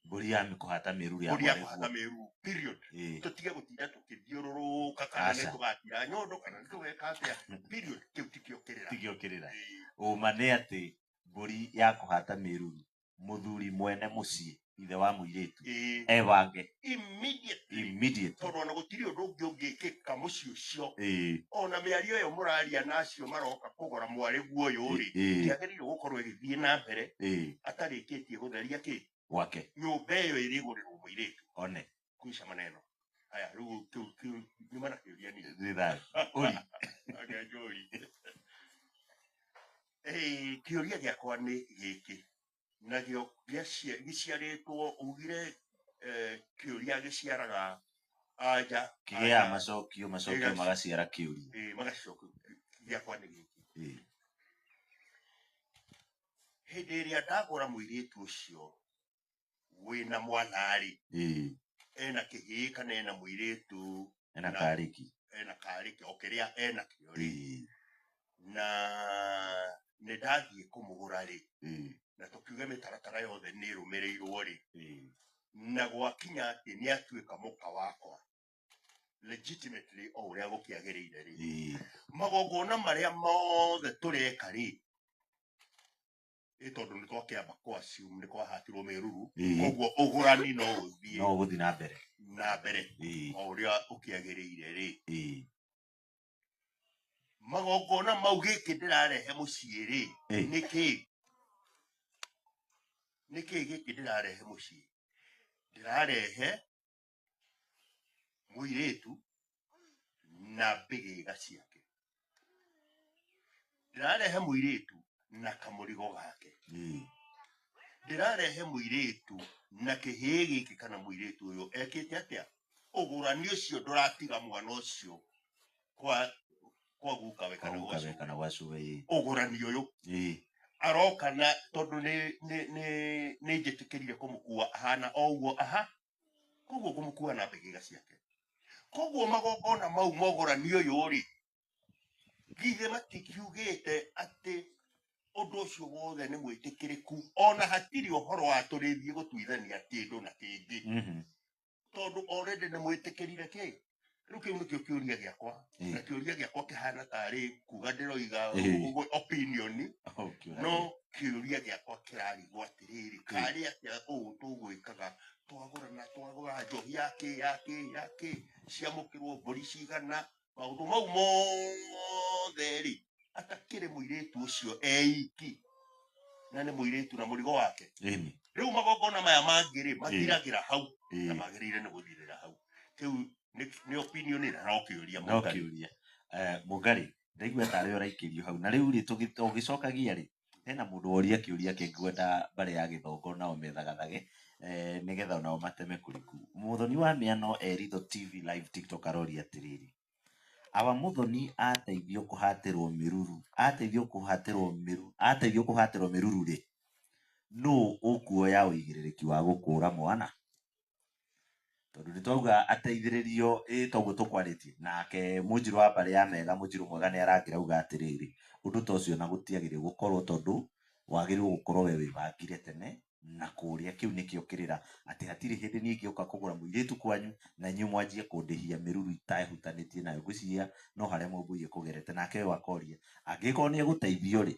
Mbũri ya kũhata mĩruru ya mbũri ya mwarĩ kũhata guo. mĩruru period. Ĩĩ. Tũtige gũtinda tũkĩthiũrũrũka kana nĩ Aca. tũgatira nyondo kana nĩ tũgeka atĩa, period. Kĩu tikĩo kĩrĩra. Tikĩo kĩrĩra. Ĩĩ. Ũma nĩ atĩ mbũri ya kũhata mĩruru mũthuri mwene mũciĩ ithe wa mũirĩtu Ĩĩ. ebange Immediately. Immediately. Tondũ ona gũtirĩ ũndũ ũngĩ ũngĩkĩka mũciĩ ũcio. Ĩĩ. Ona mĩario ĩyo mũraria na acio maroka kũgũra mwarĩ guoyũ rĩ, Ĩĩ. ndĩagĩrĩirwo gũkorwo ĩgĩthiĩ na mbere Ĩĩ. atarĩkĩtie gũtheria kĩ Gwake. nyũmba ĩyo ĩrĩgũrĩrwo mũirĩtu. One. Kuica maneno aya rĩu kĩu nyuma na kĩũria niĩ. Nĩ thayũ. Ũri. Ake njũri. Ĩĩ, kĩũria gĩakwa nĩ gĩkĩ, nakĩo gĩciarĩtwo ugire kĩũria gĩciaraga anja, Kĩgĩaga anja macokio, macokio magaciara kĩũria. Ĩĩ, magacokio. Gĩakwa nĩ gĩkĩ. Ĩĩ. Hĩndĩ ĩrĩa ndagũra mũirĩtu ũcio wĩna mwana-rĩ, Ĩĩ. ena kĩhĩĩ kana ena mũirĩtu, Ena na karĩki. ena karĩki o kĩrĩa ena kĩo rĩ, Ĩĩ. na nĩ ndathiĩ kũmũgũra rĩ, Ĩĩ. na tũkiuge mĩtaratara yothe nĩ ĩrũmĩrĩirwo rĩ, Ĩĩ. na gwakinya atĩ nĩ atuĩka mũka wakwa, Legitimately o ũrĩa gũkĩagĩrĩire rĩ, magongona marĩa mothe tũreka rĩ, ĩ tondũ nĩ twakĩamba kũ assume nĩ kwahatirwo mĩruru, koguo ũgũrani no ũthiĩ no ũgũthiĩ na mbere na mbere o ũrĩa ũkĩagĩrĩire rĩ, magongona mau gĩkĩ ndĩrarehe mũciĩ rĩ, nĩkĩ nĩkĩ gĩkĩ ndĩrarehe mũciĩ? Ndĩrarehe mũirĩtu na mbĩgĩga ciake, ndĩrarehe mũirĩtu na kamũrigo gake, ndĩrarehe mũirĩtu na kĩhĩĩ gĩkĩ kana mũirĩtu ũyũ ekĩte atĩa? Ũgũrani ũcio ndũratiga mwana ũcio kwa gukawe kwa kana gwa gukawe cũwe. Kana gwa cũwe, ĩĩ. Ũgũrani ũyũ aroka na tondũ nĩ njĩtĩkĩrire kũmũkua ahana o ũguo aha, koguo ngũmũkua na mbĩgĩga ciake. Koguo magongona mau mogũrani ũyũ rĩ, githĩ matikiugĩte atĩ ũndũ ũcio wothe nĩ mwĩtĩkĩrĩku, ona hatirĩ ũhoro wa tũrĩthiĩ gũtuithania kĩndũ na kĩngĩ, tondũ already nĩ mwĩtĩkĩrire kĩ? Rĩu kĩu nĩkĩo kĩũria gĩakwa, na kĩũria gĩakwa kĩhana tarĩ kuga ndĩroiga ũguo opinion, Oh, kĩũragia. no kĩũria gĩakwa kĩrarigwo atĩrĩrĩ, karĩ atĩa ũũ tũgwĩkaga twagũrana, twagũra njohi yakĩ yakĩ yakĩ, ciamũkĩrwo mbũri cigana, maũndũ mau mothe rĩ, atakĩrĩ mũirĩtu ũcio eiki na nĩ mũirĩtu na mũrigo wake. Rĩu magongona maya mangĩ rĩ, mathiragĩra hau na magĩrĩire nĩ gũthirĩra hau. Kĩu nĩ opinion na no kĩũria. No Mũngari. kĩũria. Mũngari, ndaigua tarĩ ũraikĩrio hau na rĩu rĩ, tũgĩcokagia rĩ, hena mũndũ woria kĩũria kĩngwenda mbarĩ ya Gĩthongo nao methagathage, nĩgetha onao mateme kũriku. Mũthoni wa Mĩano Eritho TV live TikTok aroria atĩrĩrĩ, awa Mũthoni ateithio kũhatĩrwo mĩruru, ateithio kũhatĩrwo mĩru, ateithio kũhatĩrwo mĩruru rĩ, nũ ũkuoya ũigĩrĩrĩki wa gũkũra mwana? Tondũ nĩ twauga ateithĩrĩrio, ĩ toguo tũkwarĩtie nake. Mũnjirũ wa mbarĩ ya Mega, Mũnjirũ mwega, nĩ arangĩra auga atĩrĩrĩ, ũndũ ta ũcio na gũtiagĩrĩire gũkorwo, tondũ wagĩrĩirwo gũkorwo we wĩbangire tene na kũrĩa. Kĩu nĩkĩo kĩrĩra atĩ hatirĩ hĩndĩ niĩ ingĩũka kũgũra mũirĩtu kwanyu na inyuĩ mwanjie kũndĩhia mĩruru itahutanĩtie nayo. Ngwĩciria no harĩa Mũmbũi ekũgerete. Nake ũyũ akoria, angĩkorwo nĩ egũteithio rĩ,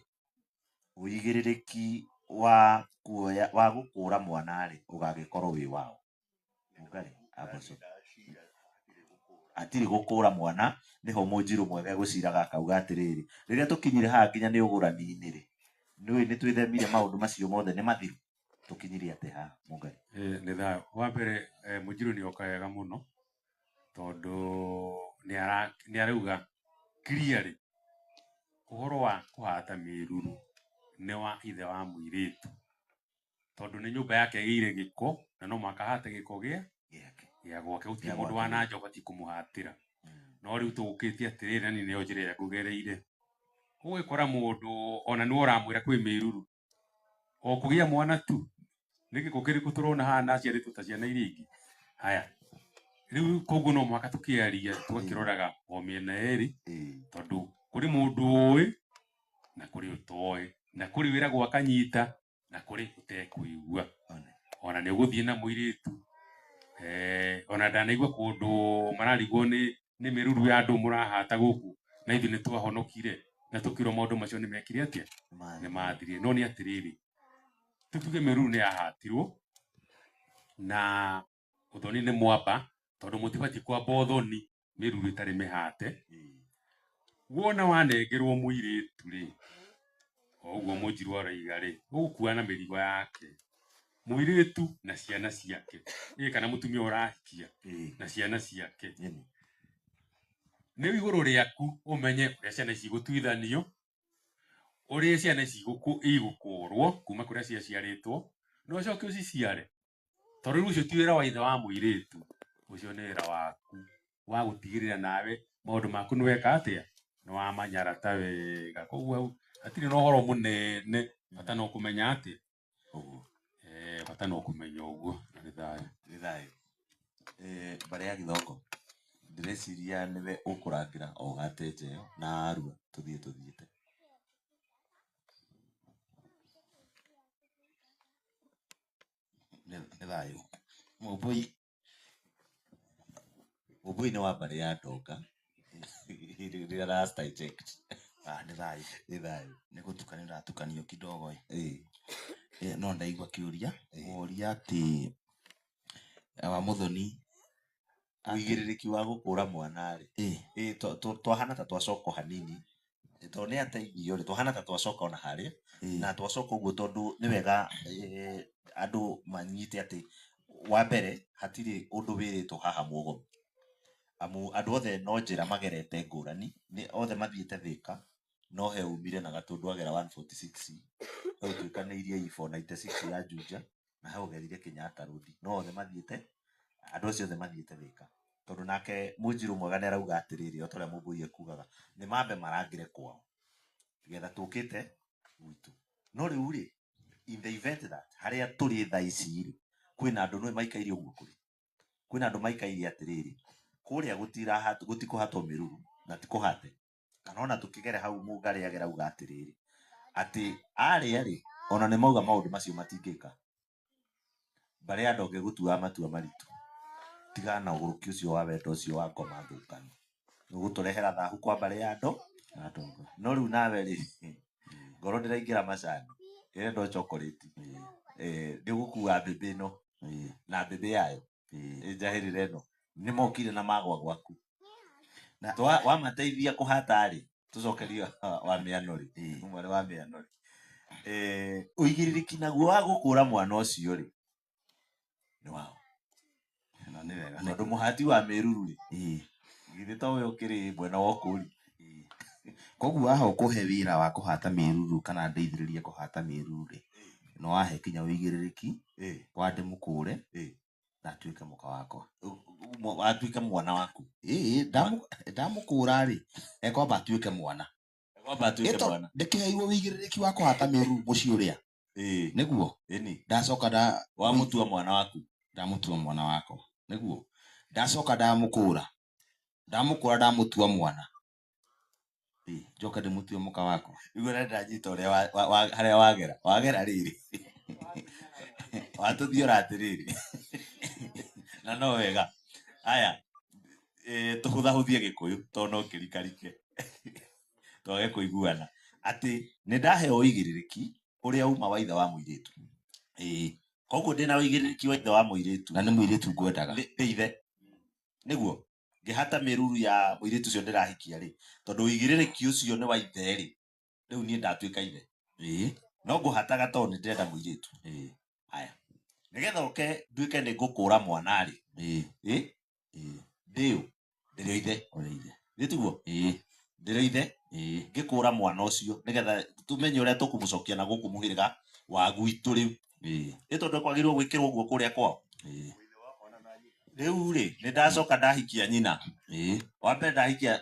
ũigĩrĩrĩki wa kuoya wa gũkũra mwana rĩ, ũgagĩkorwo wĩ wao? Mũngarĩ Amboco. Hatirĩ gũkũra mwana, nĩho Mũnjirũ mwega egũciraga akauga atĩrĩrĩ, rĩrĩa tũkinyire haha nginya nĩ ũgũrani-inĩ rĩ, nĩũĩ nĩ twĩthemire maũndũ macio mothe nĩ mathiru. Tũkinyire atĩ haha, Mũngarĩ? Nĩ thayũ. Wa mbere, Mũnjirũ nĩ oka wega mũno, tondũ nĩ arauga clearly ũhoro wa kũhata mĩruru nĩ wa ithe wa mũirĩtu, tondũ nĩ nyũmba yake ĩgĩire gĩko na no mũhaka ahate gĩko gĩa gĩake gĩa gwake. Gũtirĩ Gĩa mũndũ gwake. wa nanja ũbatiĩ kũmũhatĩra. No rĩu tũgũkĩte atĩrĩrĩ, na niĩ nĩyo njĩra ĩrĩa ngũgereire, ũgĩkora mũndũ ona nĩwe ũramwĩra kwĩ mĩruru o kũgĩa mwana tu, nĩ gĩko kĩrĩkũ tũrona haha na aciarĩtwo ta ciana iria ingĩ? Haya rĩu, koguo no mũhaka tũkĩaria tũgakĩroraga o mĩena yerĩ, tondũ kũrĩ mũndũ ũĩ na kũrĩ ũtoĩ, na kũrĩ wĩragwo akanyita na kũrĩ ũtekũigua. One. Ona nĩ ũgũthiĩ na mũirĩtu, ona ndanaigua kũndũ mararigwo nĩ mĩruru ya andũ mũrahata gũkũ, na ithuĩ nĩ twahonokire na tũkĩrwo maũndũ macio nĩ mekire atĩa, nĩ mathirire. No nĩ atĩrĩrĩ, tũtuge mĩruru nĩ yahatirwo na ũthoni nĩ mwamba, tondũ mũtibatiĩ kwamba ũthoni mĩruru ĩtarĩ mĩhate. Wona wanengerwo mũirĩtu rĩ, o ũguo Mũnjirũ aroiga rĩ, ũgũkua na mĩrigo yake mũirĩtu na ciana ciake, ĩ kana mũtumia ũrahikia na ciana ciake. Nĩ igũrũ rĩaku ũmenye ũrĩa ciana ici igũtuithanio, ũrĩa ciana ici igũkũrwo kuma kũrĩa ciaciarĩtwo, na ũcoke ũciciare, tondũ rĩu ũcio ti wĩra wa ithe wa mũirĩtu, ũcio nĩ wĩra waku wa gũtigĩrĩra nawe maũndũ maku nĩ weka atĩa, nĩ wamanyarata wega. Koguo hau hatirĩ na ũhoro mũnene, bata no kũmenya atĩ ũguo. Bata no kũmenya ũguo, na nĩ thayũ. Nĩ thayũ. Mbarĩ ya Gĩthongo, ndĩreciria nĩwe ũkũrangĩra o gatenja ĩyo na arua tũthiĩ tũthiĩte. Nĩ thayũ. Mũmbũi. Mũmbũi nĩ wa mbarĩ ya Ndonga. Rĩrĩa last I checked. Ah, nĩ thayũ. Nĩ thayũ. Nĩ gũtukanio ndatukanio kidogo ĩ. Ĩĩ. No ndaigua kĩũria, Ĩĩ. woria atĩ wa Mũthoni Ũigĩrĩrĩki wa gũkũra mwana rĩ. Ĩĩ. Ĩĩ, twahana ta twacoka hanini. Tondũ nĩ ateithio rĩ, twahana ta twacoka ona harĩa. Na twacoka ũguo tondũ nĩ wega andũ manyite atĩ wa mbere hatirĩ ũndũ wĩrĩtwo haha mũgomo. Amu andũ othe no njĩra magerete ngũrani, nĩ othe mathiĩte Thĩka, no he umire na Gatũndũ agera 146, he ũtuĩkanĩirie E496 ya Juja, na he ũgerire Kenyatta Road. No othe mathiĩte, andũ acio othe mathiĩte Thĩka. Tondũ nake Mũnjirũ mwega nĩ arauga atĩrĩrĩ, o ta ũrĩa Mũmbũi ekugaga, nĩ mambe marangĩre kwao, nĩgetha tũkĩte gwitũ. No rĩu rĩ, in the event that harĩa tũrĩ thaa ici rĩ, kwĩna andũ nĩũĩ maikaire ũguo kũrĩ. Kwĩna andũ maikaire atĩrĩrĩ, kũrĩa gũtikũhatwo mĩruru na ti kũhate. Kana ona tũkĩgere hau Mũngarĩ agera auga atĩrĩrĩ, atĩ arĩa rĩ, ona nĩ mauga maũndũ macio matingĩka. Mbarĩ ya Ndonga ĩgũtuaga matua maritũ. Tigana na ũgũrũki ũcio wa wendo ũcio wa ngoma thũkanu. Nĩ ũgũtũrehera thahu kwa mbarĩ ya Ndonga. No rĩu nawe rĩ, ngoro ndĩraingĩra macani, ĩrenda o chocolate. Nĩ ũgũkua mbĩmbĩ ĩno na mbĩmbĩ yayo ĩnjahĩrĩre ĩno. Nĩ mokire na magwa gwaku. Wamateithia kũhata rĩ, tũcokerie wa mĩano rĩ, mwarĩ wa mĩano rĩ. Ũigĩrĩrĩki naguo wa gũkũra mwana ũcio rĩ, nĩ wao. Na nĩ wega. Tondũ mũhati wa mĩruru rĩ, githĩ to we ũkĩrĩ mwena wa ũkũri. Koguo waha ũkũhe wĩra wa kũhata mĩruru kana ndeithĩrĩrie kũhata mĩruru rĩ, nĩ wahe kinya ũigĩrĩrĩki wa ndĩmũkũre na atuĩke mũka wakwa. Atuĩke mwana waku. Ĩĩ, ndamũkũra rĩ, ekwamba atuĩke mwana. Ekwamba atuĩke Ĩto, mwana. ndĩkĩheirwo ũigĩrĩrĩki wa kũhata mĩruru mũciĩ ũrĩa. Nĩguo? Ĩni. Ndacoka nda Wamũtua mwana waku. Ndamũtua mwana wakwa. Nĩguo? Ndacoka ndamũkũra. Ndamũkũra ndamũtua mwana. Ĩĩ, njoke ndĩmũtue mũka wakwa. Nĩguo na ndanyita ũrĩa harĩa wagera. Wagera rĩrĩ. Watũthiora atĩrĩrĩ. Na no wega. Aya, tũhũthahũthie Gĩkũyũ tondũ no kĩrikarike. Twage kũiguana. Atĩ nĩ ndaheo ũigĩrĩrĩki ũrĩa uma wa ithe wa mũirĩtu. Ĩĩ. Koguo ndĩna ũigĩrĩrĩki wa ithe wa mũirĩtu. Na nĩ mũirĩtu ngwendaga. Nĩ ithe. Nĩguo? Ngĩhata mĩruru ya mũirĩtu ũcio ndĩrahikia rĩ, tondũ ũigĩrĩrĩki ũcio nĩ wa ithe rĩ, rĩu niĩ ndatuĩka ithe. Ĩĩ. No ngũhataga tondũ nĩ ndĩrenda mũirĩtu. Ĩĩ. Aya. Nĩgetha ũke nduĩke nĩ ngũkũra mwana rĩ. Ĩĩ. Ĩĩ? Ĩĩ. Ndĩũ. Ndĩrĩ o ithe. Ũrĩ ithe. Nĩ tiguo? Ĩĩ. Ndĩrĩ o ithe. Ĩĩ. Ngĩkũra mwana ũcio nĩgetha tũmenye ũrĩa tũkũmũcokia na gũkũ mũhĩrĩga wa gwitũ rĩu. Ĩĩ. Nĩ tondũ kwagĩrĩirwo gwĩkĩrwo ũguo kũrĩa kwao. Ĩĩ. Rĩu rĩ, nĩ ndacoka ndahikia nyina. Ĩĩ. Wa mbere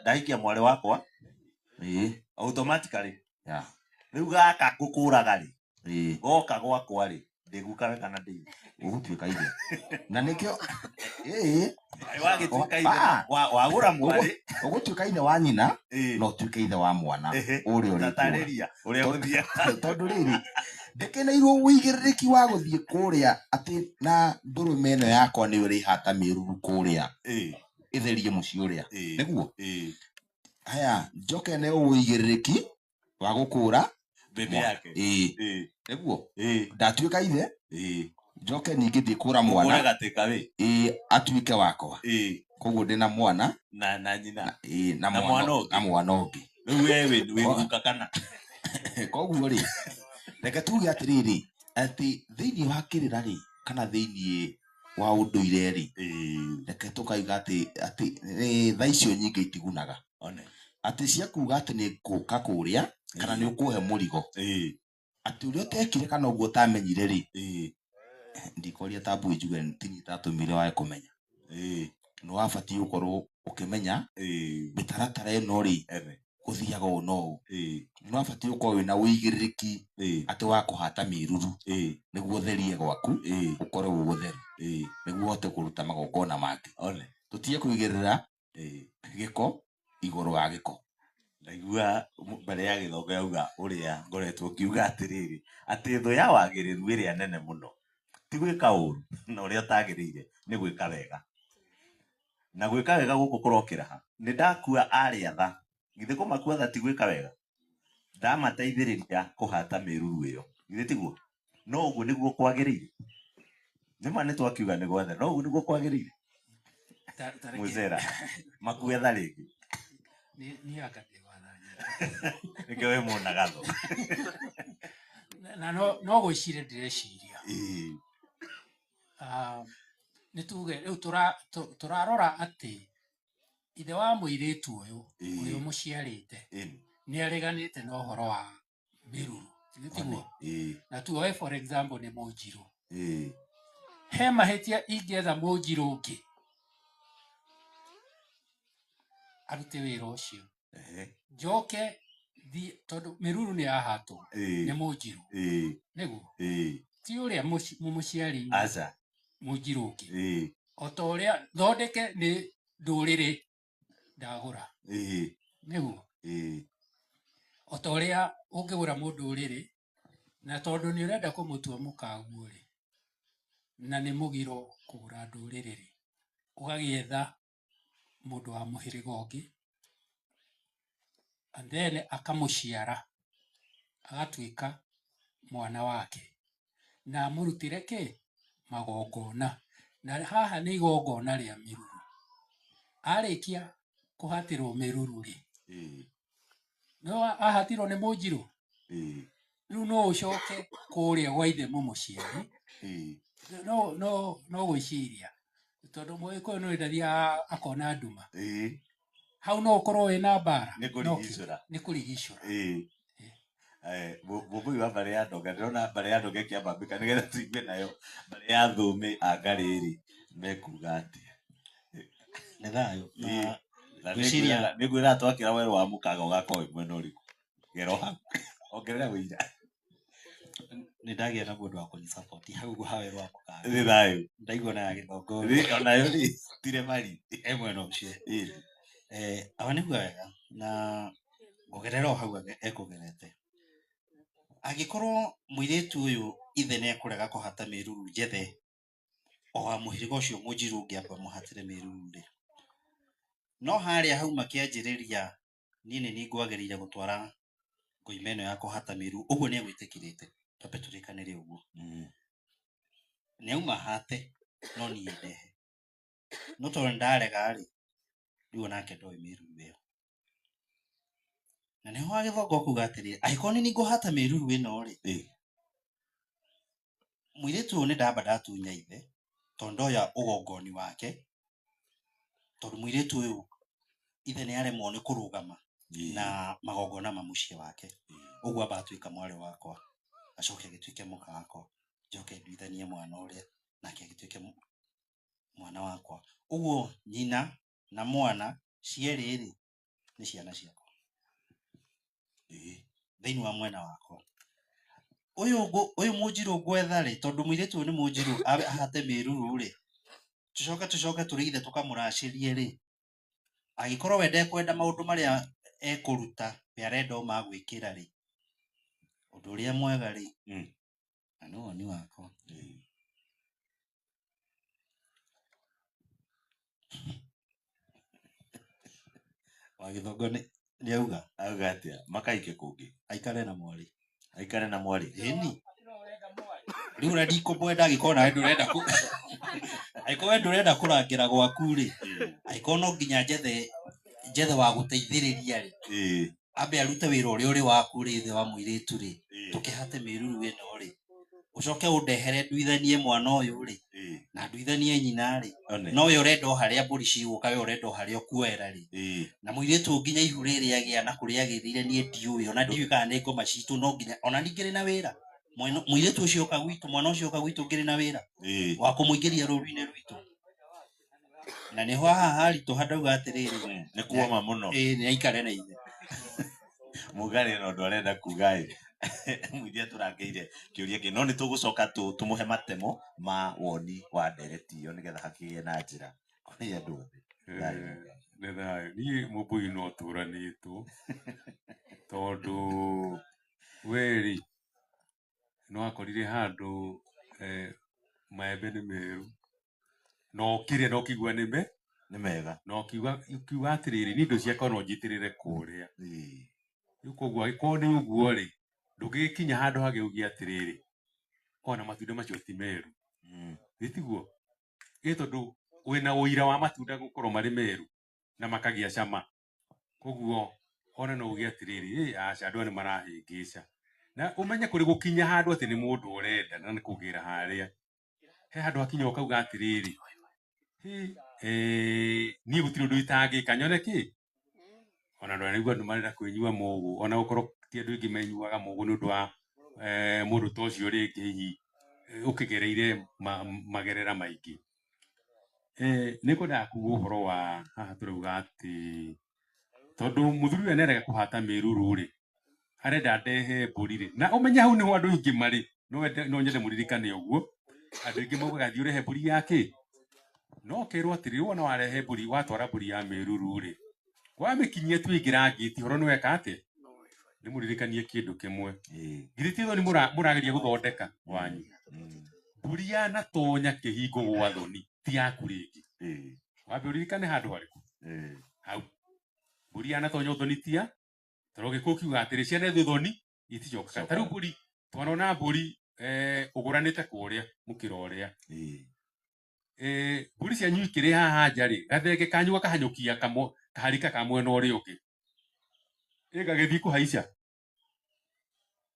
ndahikia mwarĩ wakwa. Ĩĩ. Automatically. Ya. Rĩu gaka ngũkũraga rĩ. Ĩĩ. Goka gwakwa rĩ, ndĩgukawe kana ndĩ ithe? Ũgũtuĩka ithe. Na nĩkĩo, ĩĩ. Wagĩtuĩka ithe, wagũra mwarĩ. Ũgũtuĩka ithe wa nyina, Ĩĩ. na ũtuĩke ithe wa mwana. Ĩhĩ. Ũrĩa ũrĩkũra. Tatarĩria ũrĩa gũthiaga. Tondũ rĩrĩ, ndĩkeneirwo ũigĩrĩrĩki wa gũthiĩ kũrĩa atĩ na ndũrũme ĩno yakwa nĩyo ĩrĩhata mĩruru kũrĩa. Ĩĩ. Ĩtherie mũciĩ ũrĩa. Ĩĩ. Nĩguo? Ĩĩ. Haya, njoke nĩ ũigĩrĩrĩki wa gũkũra Mbembe yake. Ĩĩ. Ĩĩ. Nĩguo? Ĩĩ. Ndatuĩka ithe. Ĩĩ. Njoke ningĩ ndĩkũra mwana. Ũkũre gatĩka wĩ. Ĩĩ, atuĩke wakwa. Ĩĩ. Koguo ndĩna mwana. Na nyina. Na, ĩĩ, na Na mwana mwana ũngĩ. Na mwana ũngĩ. Rĩu we wĩ guka kana? Koguo rĩ, reke tuge atĩrĩrĩ, atĩ thĩinĩ wa kĩrĩra rĩ, kana thĩinĩ wa ũndũire rĩ, Ĩĩ. reke tũkaiga atĩ, thaa icio nyingĩ itigunaga. One. Atĩ cia kuga atĩ nĩ ngũka kũrĩa, kana nĩ ũkũhe mũrigo. Ĩĩ. Atĩ ũrĩa ũtekire kana ũguo ũtamenyire rĩ, Ĩĩ. ndikwaria ta mbui njuge ti niĩ ndatũmire wage kũmenya. Ĩĩ. Nĩ wabatiĩ gũkorwo ũkĩmenya Ĩĩ. mĩtaratara ĩno rĩ, Ene. gũthiaga ũũ na ũũ. Ĩĩ. Nĩ wabatiĩ gũkorwo wĩna ũigĩrĩrĩki Ĩĩ. atĩ wa kũhata mĩruru. Ĩĩ. Nĩguo ũtherie gwaku, Ĩĩ. ũkorwo wĩ mũtheru. Ĩĩ. Nĩguo ũhote kũruta magongona mangĩ. One. Tũtige kũigĩrĩra Ĩĩ. gĩko igũrũ wa gĩko. Ndaigua mbere ya gĩthongo yauga ũrĩa ngoretwo ngiuga atĩrĩrĩ, atĩ thũ ya wagĩrĩru ĩrĩa nene mũno ti gwĩka ũru na ũrĩa ũtagĩrĩire, nĩ gwĩka wega. Na gwĩka wega gũkũ kũrokĩra ha? Nĩ ndakua arĩa tha. Githĩ kũmakua tha ti gwĩka wega? Ndamateithĩrĩria kũhata mĩruru ĩyo. Githĩ tiguo? No ũguo nĩguo kwagĩrĩire. Nĩma nĩ twakiuga nĩ gwatha, no ũguo nĩguo kwagĩrĩire. Ta reke Mũcera, makue tha rĩngĩ. Niĩ anga ndĩ wa tha nyingĩ. Nĩkĩo wĩ mũnagatho. Na no gwĩciria ndĩreciria. Ĩĩ. Nĩ tuge rĩu tũrarora atĩ ithe wa mũirĩtu ũyũ Ĩĩ. ũyũ mũciarĩte Ĩni. nĩ areganĩte na ũhoro wa mĩruru. Githĩ tiguo? Ĩĩ. Na tuoe for example nĩ mũnjirũ. Ĩĩ. He mahĩtia ingĩetha mũnjirũ ũngĩ arute wĩra ũcio. Ehe. Njoke thiĩ tondũ mĩruru nĩ yahatwo Ĩĩ. nĩ mũnjirũ. Ĩĩ. Nĩguo? Ĩĩ. Ti ũrĩa mũciari Aca. mũnjirũ ũngĩ. Ĩĩ. O ta ũrĩa thondeke nĩ ndũrĩrĩ ndagũra. Ĩĩ. Nĩguo? Ĩĩ. O ta ũrĩa ũngĩgũra mũndũ ũrĩrĩ, na tondũ nĩ ũrenda kũmũtua mũkaguo rĩ, na nĩ mũgiro kũgũra ndũrĩrĩ rĩ, ũgagĩetha mũndũ wa mũhĩrĩga ũngĩ, and then akamũciara, agatuĩka mwana wake, na amũrutĩre kĩ? Magongona. Na haha nĩ igongona rĩa mĩruru. Arĩkia kũhatĩrwo mĩruru rĩ, Ĩĩ. no ahatirwo nĩ mũnjirũ? Ĩĩ. Rĩu no ũcoke kũrĩa gwa ithe mũmũciari. Ĩĩ. No gwĩciria. Tondũ mũgĩkũyũ nĩ ndathiaga akona nduma. Ĩĩ. Hau no ũkorwo wĩna mbara. Nĩ kũrigicũra. Nĩ kũrigicũra. Ĩĩ. Mũmbũi wa mbarĩ ya Ndonga, ndĩrona mbarĩ ya Ndonga ĩkĩambambĩka nĩgetha tũigue nayo mbarĩ ya Thũũmĩ anga rĩrĩ mekuga atĩa. Nĩ thayũ. Ĩĩ. Na Ngwĩciria nĩngwĩra twakĩra werũ wa mũkaga ũgakorwo wĩ mwena ũrĩkũ. Gera hau. Ongerera wĩira. Nĩ ndagĩa na mũndũ wa kũnyi support hau ũguo ha werũ wa mũkaga. Nĩ thayũ. Ndaigua na ya Gĩthongo. Onayo rĩ, tire mari. E mwena ũcio. Ĩĩ. Awa nĩguo wega na ngogerera o hau ekũgerete. Angĩkorwo mũirĩtu ũyũ ithe nĩ ekũrega kũhata mĩruru njethe o wa mũhĩrĩga ũcio mũnjirũ ũngĩ amba mũhatĩre mĩruru rĩ. No harĩa hau makĩanjĩrĩria niĩ nĩ niĩ ngwagĩrĩire gũtwara ngoima ĩno ya kũhata mĩruru ũguo nĩ egwĩtĩkĩrĩte twambe tũrĩkanĩre ũguo. Nĩ auma hate no niĩ ndehe. No tondũ nĩ ndarega rĩ, rĩu onake ndoĩ mĩruru ĩyo. Na nĩho Wagĩthongo ũkuga atĩrĩrĩ, angĩkorwo nĩ niĩ ngũhata mĩruru ĩno rĩ, mũirĩtu ũyũ nĩ ndamba ndatunya ithe, tondũ ndoya ũgongoni wake, tondũ mũirĩtu ũyũ ithe nĩ aremwo nĩ kũrũgama na magongona ma mũciĩ wake. Ũguo amba atuĩka mwarĩ wakwa, acoke agĩtuĩke mũka wakwa, njoke nduithanie mwana ũrĩa, nake agĩtuĩke mwana wakwa. Ũguo nyina na mwana cierĩ rĩ, nĩ ciana ciakwa. Thĩinĩ wa mwena wakwa. Ũyũ mũnjirũ ngwetha rĩ, tondũ mũirĩtu ũyũ nĩ mũnjirũ ahate mĩruru rĩ, tũcoke tũrĩ ithe tũkamũracĩrie rĩ, angĩkorwo we ndekwenda maũndũ marĩa ekũruta, we arenda o magwĩkĩra rĩ, ũndũ ũrĩa mwega rĩ, na nĩ woni wakwa. Wagĩthongo nĩ auga? Auga atĩa? Makaike kũngĩ? Aikare na mwarĩ. Aikare na mwarĩ? Ĩni. Rĩu ũrĩa ndikũmwenda angĩkorwo nawe ndũrenda angĩkorwo we ndũrenda kũrangĩra gwaku rĩ, angĩkorwo no nginya njethe wa gũteithĩrĩria rĩ, ambe arute wĩra ũrĩa ũrĩ waku rĩ, ithe wa mũirĩtu rĩ, tũkĩhate mĩruru ĩno rĩ, ũcoke ũndehere nduithanie mwana ũyũ rĩ, na nduithanie nyina rĩ, no we ũrenda o harĩa mbũri cigũka, we ũrenda o harĩa ũkuoera rĩ, na mũirĩtu ũyũ nginya ihu rĩrĩ agĩa na kũrĩa agĩrĩire niĩ ndiũĩ, ona ndiũĩ kana nĩ ngoma citũ, no nginya ona niĩ ngĩrĩ na wĩra. Mũirĩtu ũcio oka gwitũ, mwana ũcio oka gwitũ ngĩrĩ na wĩra wa kũmũingĩria rũru-inĩ rwitũ. Na nĩho haha haritũha ndauga atĩrĩrĩ, Nĩ kuoma mũno. Nĩ aikare na ithe. Mũgarĩ na ũndũ arenda kuga ĩ. Mũithia tũrangĩire kĩũria kĩ, no nĩ tũgũcoka tũmũhe matemo ma woni wa ndereti ĩyo nĩgetha hakĩgĩe na njĩra kũrĩ andũ othe. Thayũ. Nĩ thayũ. Niĩ mũmbũi no tũranĩtwo tondũ we rĩ no akorire handũ maembe nĩ meru no ũkĩrĩa na ũkĩigua nĩ Nĩ mega. Na ũkiuga atĩrĩrĩ, niĩ indo ciakwa no njitĩrĩre kũrĩa. Rĩu koguo angĩkorwo nĩ ũguo rĩ, ndũngĩgĩkinya handũ hangĩ uge atĩrĩrĩ, ona matunda macio ti meru. Gĩtiguo? Ĩ tondũ wĩna ũira wa matunda gũkorwo marĩ meru na makagĩa cama. Koguo ona no uge atĩrĩrĩ, ĩ aca, andũ aya nĩ marahĩngĩca. Na ũmenye kũrĩ gũkinya handũ atĩ nĩ mũndũ ũrenda na nĩ kũgĩra harĩa. He handũ hakinya ũkauga atĩrĩrĩ, hĩ, niĩ gũtirĩ ũndũ itangĩka nyone kĩ? Ona andũ arĩa andũ marenda kwĩnyua mũgũ, ona gũkorwo ti andũ aingĩ menyuaga mũgũ nĩ ũndũ wa mũndũ ta ũcio rĩngĩ hihi ũkĩgereire magerera maingĩ. Nĩ ngwendaga kuga ũhoro wa haha tũrauga atĩ tondũ mũthuri ũyũ nĩarega kũhata mĩruru rĩ, arenda ndehe mbũri rĩ, na ũmenye hau nĩho andũ aingĩ marĩ, no nyende mũririkane ũguo. Andũ aingĩ maugaga thiĩ ũrehe mbũri ya kĩ? No ũkerwo atĩrĩrĩ, wona warehe mbũri, watwara mbũri ya mĩruru rĩ, wamĩkinyia tu ĩingĩra ngĩti, ũhoro nĩ weka atĩa? Ndĩmũririkanie kĩndũ kĩmwe. Githĩ ti thoni mũrageria gũthondeka wanyu? Mbũri yanatonya kĩhingo gwa thoni ti yaku rĩngĩ. Wambe ũririkane handũ harĩkũ? Hau. Mbũri yanatonya ũthoni ti ya? Tondũ Gĩkũyũ kiugaga atĩrĩ, ciana ithuĩ thoni iticokaga. Ta rĩu mbũri, twanona mbũri ũgũranĩte kũrĩa mũkĩra ũrĩa. Mbũri cianyu ikĩrĩ haha nja rĩ, gathenge kanyu gakahanyũkia kaharika ka mwena ũrĩa ũngĩ. Ĩ gagĩthiĩ kũhaica.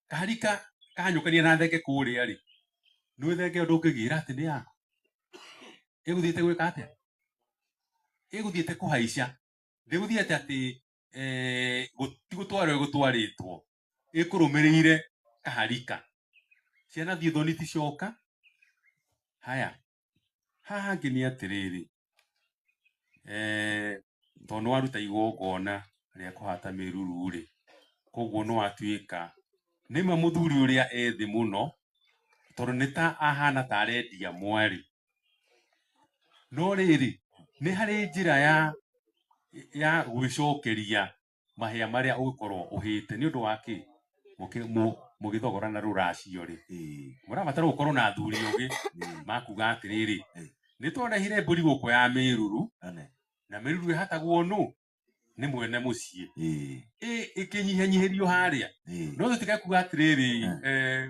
Kaharika kahanyũkania na thenge kũrĩa rĩ, nĩ thenge ĩyo ndũngĩgĩra atĩ nĩ yaku. Ĩgũthiĩte gwĩka atĩa? Ĩgũthiĩte kũhaica. Ndĩgũthiĩte atĩ ti gũtwarwo ĩgũtwarĩtwo. Ĩkũrũmĩrĩire kaharika. Ciana thiĩ thoni ticoka. Haya. Haha hangĩ nĩ atĩrĩrĩ, tondũ nĩ waruta igongona rĩa kũhata mĩruru rĩ, koguo nĩ watuĩka nĩma mũthuri ũrĩa e thĩ mũno, tondũ nĩ ta ahana ta arendia mwarĩ. No rĩrĩ, nĩ harĩ njĩra ya gwĩcokeria mahĩa marĩa ũgũkorwo ũhĩte nĩ ũndũ wa kĩ? Mũgĩthogorana rũracio rĩ, mũrabatara gũkorwo na athuri ogĩ makuga atĩrĩrĩ, nĩ twarehire mbũri gũkũ ya mĩruru, na mĩruru ĩhatagwo nũ? Nĩ mwene mũciĩ. Ĩkĩnyihanyihĩrio harĩa. No tũtige kuga atĩrĩrĩ,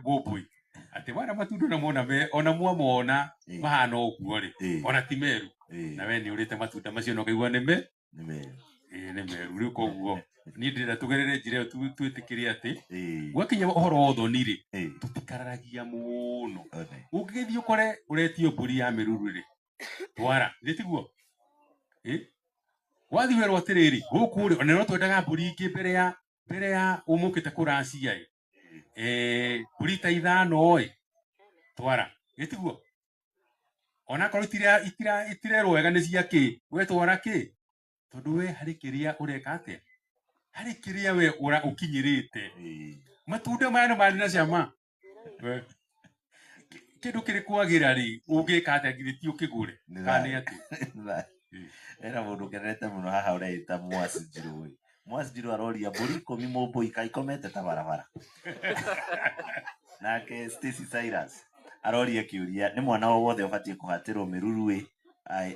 Mũmbũi, atĩ wara matunda ona mona ona mwamona mahana ũguo rĩ, ona ti meru. Na we nĩ ũrĩte matunda macio na ũkaigua nĩ me? Nĩ meru. Rĩu koguo niĩ ndĩrenda tũgerere njĩra ĩyo twĩtĩkĩre atĩ gwakinya ũhoro wa ũthoni rĩ, tũtikararagia mũno. Ũngĩgĩthiĩ ũkore ũretio mbũri ya mĩruru rĩ, twara, githĩ tiguo? Wathiĩ werwo atĩrĩrĩ, gũkũ rĩ, ona no twendaga mbũri ingĩ mbere ya ũmũkĩte kũracia ĩ. Mbũri ta 5 ĩ, twara, githĩ tiguo? Onakorwo itirerwo wega nĩ cia kĩ, we twara kĩ? Tondũ we harĩ kĩrĩa ũreka atĩa? Harĩ kĩrĩa we ũkinyĩrĩte. Matunda maya nĩ marĩ na cama. Kĩndũ kĩrĩ kwagĩra rĩ, ũngĩka atĩa githĩ ti ũkĩgũre? Kana nĩ atĩa? Hena mũndũ ũkenete mũno haha ũreĩta Mwasi Njirũ. Mwasi Njirũ aroria mbũri 10 Mũmbũi kaĩ ikomete ta barabara. Nake Stacy Cyrus aroria kĩũria, nĩ mwana o wothe ũbatiĩ kũhatĩrwo mĩruru ĩ?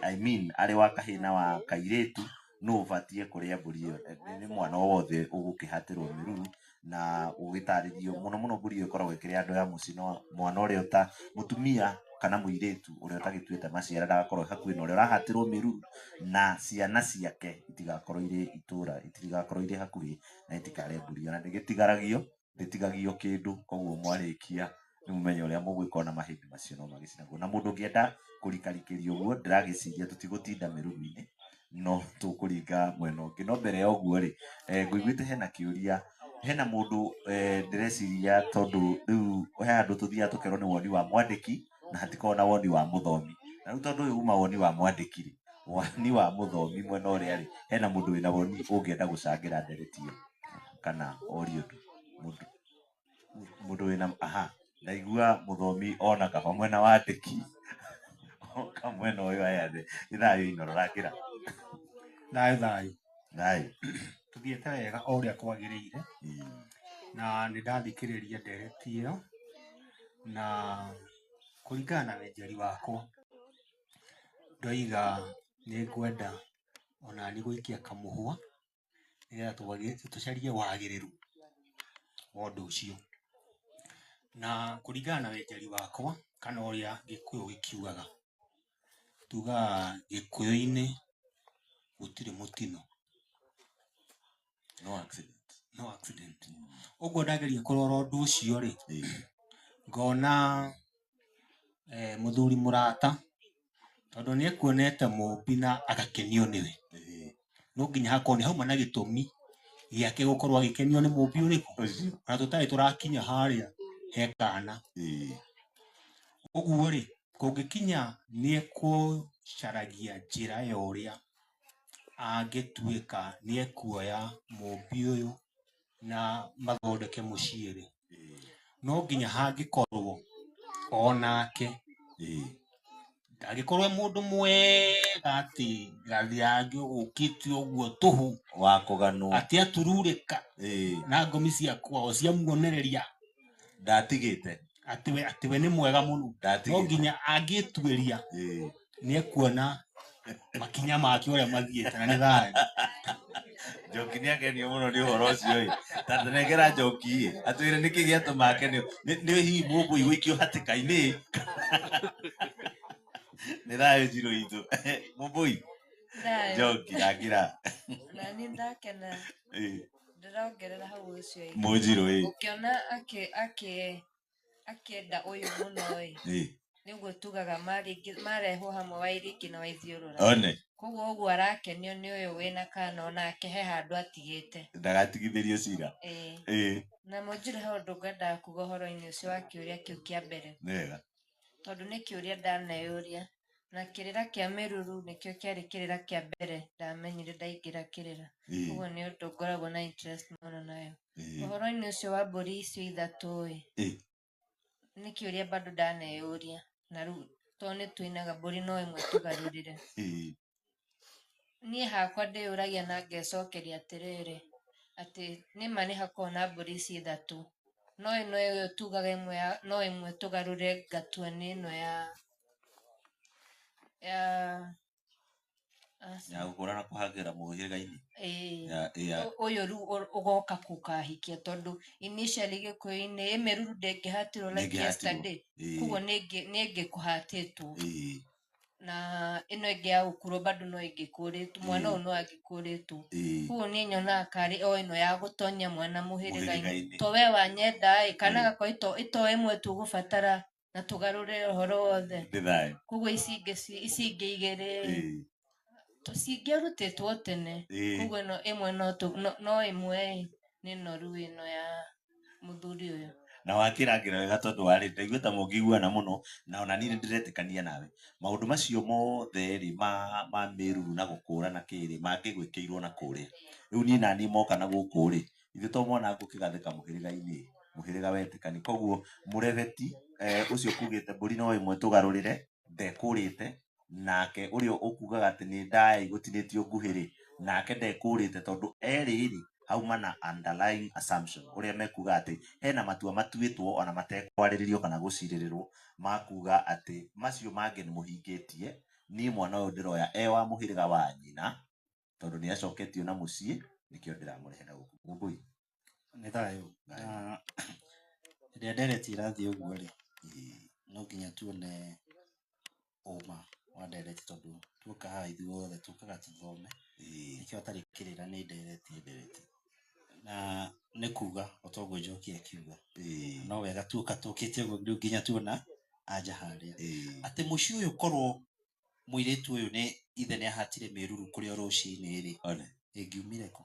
I mean, arĩ wa kahĩĩ na wa kairĩtu, nũ ũbatiĩ kũrĩa mbũri ĩyo? Nĩ mwana o wothe ũgũkĩhatĩrwo mĩruru, na ũgĩtarĩrio mũno mũno mbũri ĩyo ĩkoragwo ĩkĩrĩ andũ ya mũciĩ, no mwana ũrĩa ũta mũtumia kana mũirĩtu ũrĩa ũtagĩtuĩte maciara ndagakorwo hakuhĩ na ũrĩa ũrahatĩrwo mĩruru, na ciana ciake itigakorwo irĩ itũra, itigakorwo irĩ hakuhĩ na itikarĩe mbũri ĩyo. Na ndĩgĩtigaragio, ndĩtigagio kĩndũ, koguo mwarĩkia nĩ mũmenye ũrĩa mũgwĩka ona mahĩndĩ macio no magĩcinagwo. Na mũndũ ũngĩenda kũrikarikĩria ũguo, ndĩragĩciria tũtigũtinda mĩruru-inĩ, no tũkũringa mwena ũngĩ. No mbere ya ũguo rĩ, ngũiguĩte hena kĩũria, hena mũndũ ndĩreciria tondũ rĩu he handũ tũthiaga tũkerwo nĩ woni wa mwandĩki na hatikoragwo na woni wa mũthomi. Na rĩu tondũ ũyũ uma woni wa mwandĩki rĩ, woni wa mũthomi mwena ũrĩa rĩ, hena mũndũ wĩna woni ũngĩenda gũcangĩra ndereti ĩyo kana orie ũndũ. Mũndũ wĩna, aha, ndaigua mũthomi ona kaba mwena wa andĩki, oka mwena ũyũ aya thĩ. Nĩ thayũ Inooro, rangĩra. Thayũ thayũ. Thayũ. Tũthiĩte wega o ũrĩa kwagĩrĩire. Na nĩ ndathikĩrĩria ndereti ĩyo, na kũringana na wenjeri wakwa, ndoiga Nĩ ngwenda onani gũikia kamũhwa nĩgetha tũcarie wagĩrĩru wa ũndũ ũcio. Na kũringana na wenjeri wakwa kana ũrĩa Gĩkũyũ gĩkiugaga, tugaga Gĩkũyũ-inĩ gũtirĩ mũtino. No accident. No accident. Ũguo ndageria kũrora ũndũ ũcio rĩ, ngona mũthuri mũrata, tondũ nĩ ekuonete mũmbi na agakenio nĩwe, no nginya hakorwo nĩ hauma na gĩtũmi gĩake gũkorwo agĩkenio nĩ mũmbi ũrĩkũ, ona tũtarĩ tũrakinya harĩa he kana. Ũguo rĩ, kũngĩkinya nĩ ekũcaragia njĩra ya ũrĩa angĩtuĩka nĩ ekuoya mũmbi ũyũ na mathondeke mũciĩ rĩ, no nginya hangĩkorwo onake ndangĩkorwo e mũndũ mwega atĩ gathiange ũgũkĩte ũguo tũhũ wa kũganwo atĩ atururĩka na ngomi cia kwao ciamuonereria ndatigĩte atĩ we nĩ mwega mũno, no ndatigĩte nginya angĩtuĩria nĩ ekuona makinya make ũrĩa mathiĩte na nĩ thayũ. Njoki nĩ akenio mũno nĩ ũhoro ũcio ĩ. Ta nengera Njoki ĩ, atwĩre nĩkĩ gĩatũma akenio. Nĩ hihi mũmbũi gũikio hatĩka-inĩ? Nĩ thayũ njirũ itũ. Mũmbũi, Thayũ. Njoki rangĩra. Na niĩ ndakena ndĩrongerera hau ũcio ĩ. Mũnjirũ ĩ. Ũkĩona akĩenda ũyũ mũno ĩ, nĩguo tugaga marehwo hamwe Wairiki na Waithiũrũra. One. Koguo ũguo arakenio nĩ ũyũ wĩna kana onake he handũ atigĩte. Ndagatigithĩrio cira. Ĩĩ. Na Mũnjirũ he ũndũ ngwendaga kuga ũhoro-inĩ ũcio wa kĩũria kĩu kĩa mbere. Nĩ wega. Tondũ nĩ kĩũria ndaneyũria. Na kĩrĩra kĩa mĩruru nĩkĩo kĩarĩ kĩrĩra kĩa mbere ndamenyire ndaingĩra kĩrĩra. Ũguo nĩ ũndũ ngoragwo na interest mũno nayo. Ũhoro-inĩ ũcio wa mbũri icio ithatũ ĩ, nĩ kĩũria bado ndaneyũria. Na rĩu tondũ nĩ twĩnaga mbũri no ĩmwe tũgarũrĩre. Niĩ hakwa ndĩyũragia na ngecokeria atĩrĩrĩ, atĩ nĩma nĩ hakoragwo na mbũri ici ithatũ. No ĩno ĩyo tugaga ĩmwe ya no ĩmwe tũgarũre ngatua nĩ ĩno ya Ya gũkũra na kũhangĩra mũhĩrĩga-inĩ. Ĩĩ. Ũyũ rĩu ũgoka gũkahikia tondũ initially Gĩkũyũ-inĩ ĩ mĩruru ndĩngĩhatirwo like yesterday. Koguo nĩ ĩngĩkũhatĩtwo. Na ĩno ĩngĩ ya gũkũrwo bado no ĩngĩkũrĩtwo, mwana ũyũ no angĩkũrĩtwo. Koguo niĩ nyonaga karĩ o ĩno ya gũtonyia mwana mũhĩrĩga-inĩ. To we wanyenda ĩ, kana gakorwo ito ĩmwe tũgũbatara na tũgarũre ũhoro wothe. Koguo ici ingĩ igĩrĩ cingĩarutĩtwo tene. Koguo ĩno ĩmwe no ĩmwe nĩ noru ĩno ya mũthuri ũyũ. Na wakĩrangĩra wega tondũ warĩ ndaigua ta mũngĩiguana mũno na ona niĩ nĩndĩretĩkania nawe. Maũndũ macio mothe rĩ ma mĩruru na gũkũra na kĩrĩ mangĩgwĩkĩirwo na kũrĩa. Rĩu niĩ naniĩ moka na gũkũ rĩ, ithuĩ to mwana ngũkĩgathĩka mũhĩrĩga-inĩ, mũhĩrĩga wetĩkani. Koguo mũrebeti ũcio kugĩte mbũri no ĩmwe tũgarũrĩre ndekũrĩte, nake ũrĩa ũkugaga atĩ nĩ ndaya igũtinĩtio nguhĩ rĩ, nake ndekũrĩte tondũ erĩ rĩ hauma na underlying assumption ũrĩa mekuga atĩ hena matua matuĩtwo ona matekwarĩrĩrio kana gũcirĩrĩrwo makuga atĩ macio mangĩ nĩ mũhingĩtie, niĩ mwana ũyũ ndĩroya e wa mũhĩrĩga wa nyina tondũ nĩ acoketio na mũciĩ nĩkĩo ndĩramũrehe na gũkũ. Mũmbũi. Nĩ thayũ. Rĩrĩa ndereti ĩrathiĩ ũguo rĩ, no nginya tuone ũma wa ndereti tondũ tuoka haha ithuothe tũkaga tũthome. Nĩkĩo hatarĩ kĩrĩra nĩ ndereti. Na nĩ kuga o ta ũguo Njoki akiuga. No wega tuoka tũkĩte ũguo rĩu nginya tuona anja harĩa. Atĩ mũciĩ ũyũ korwo mũirĩtu ũyũ nĩ ithe nĩ ahatire mĩruru kũrĩa rũcinĩ rĩ, ĩngiumire kũ?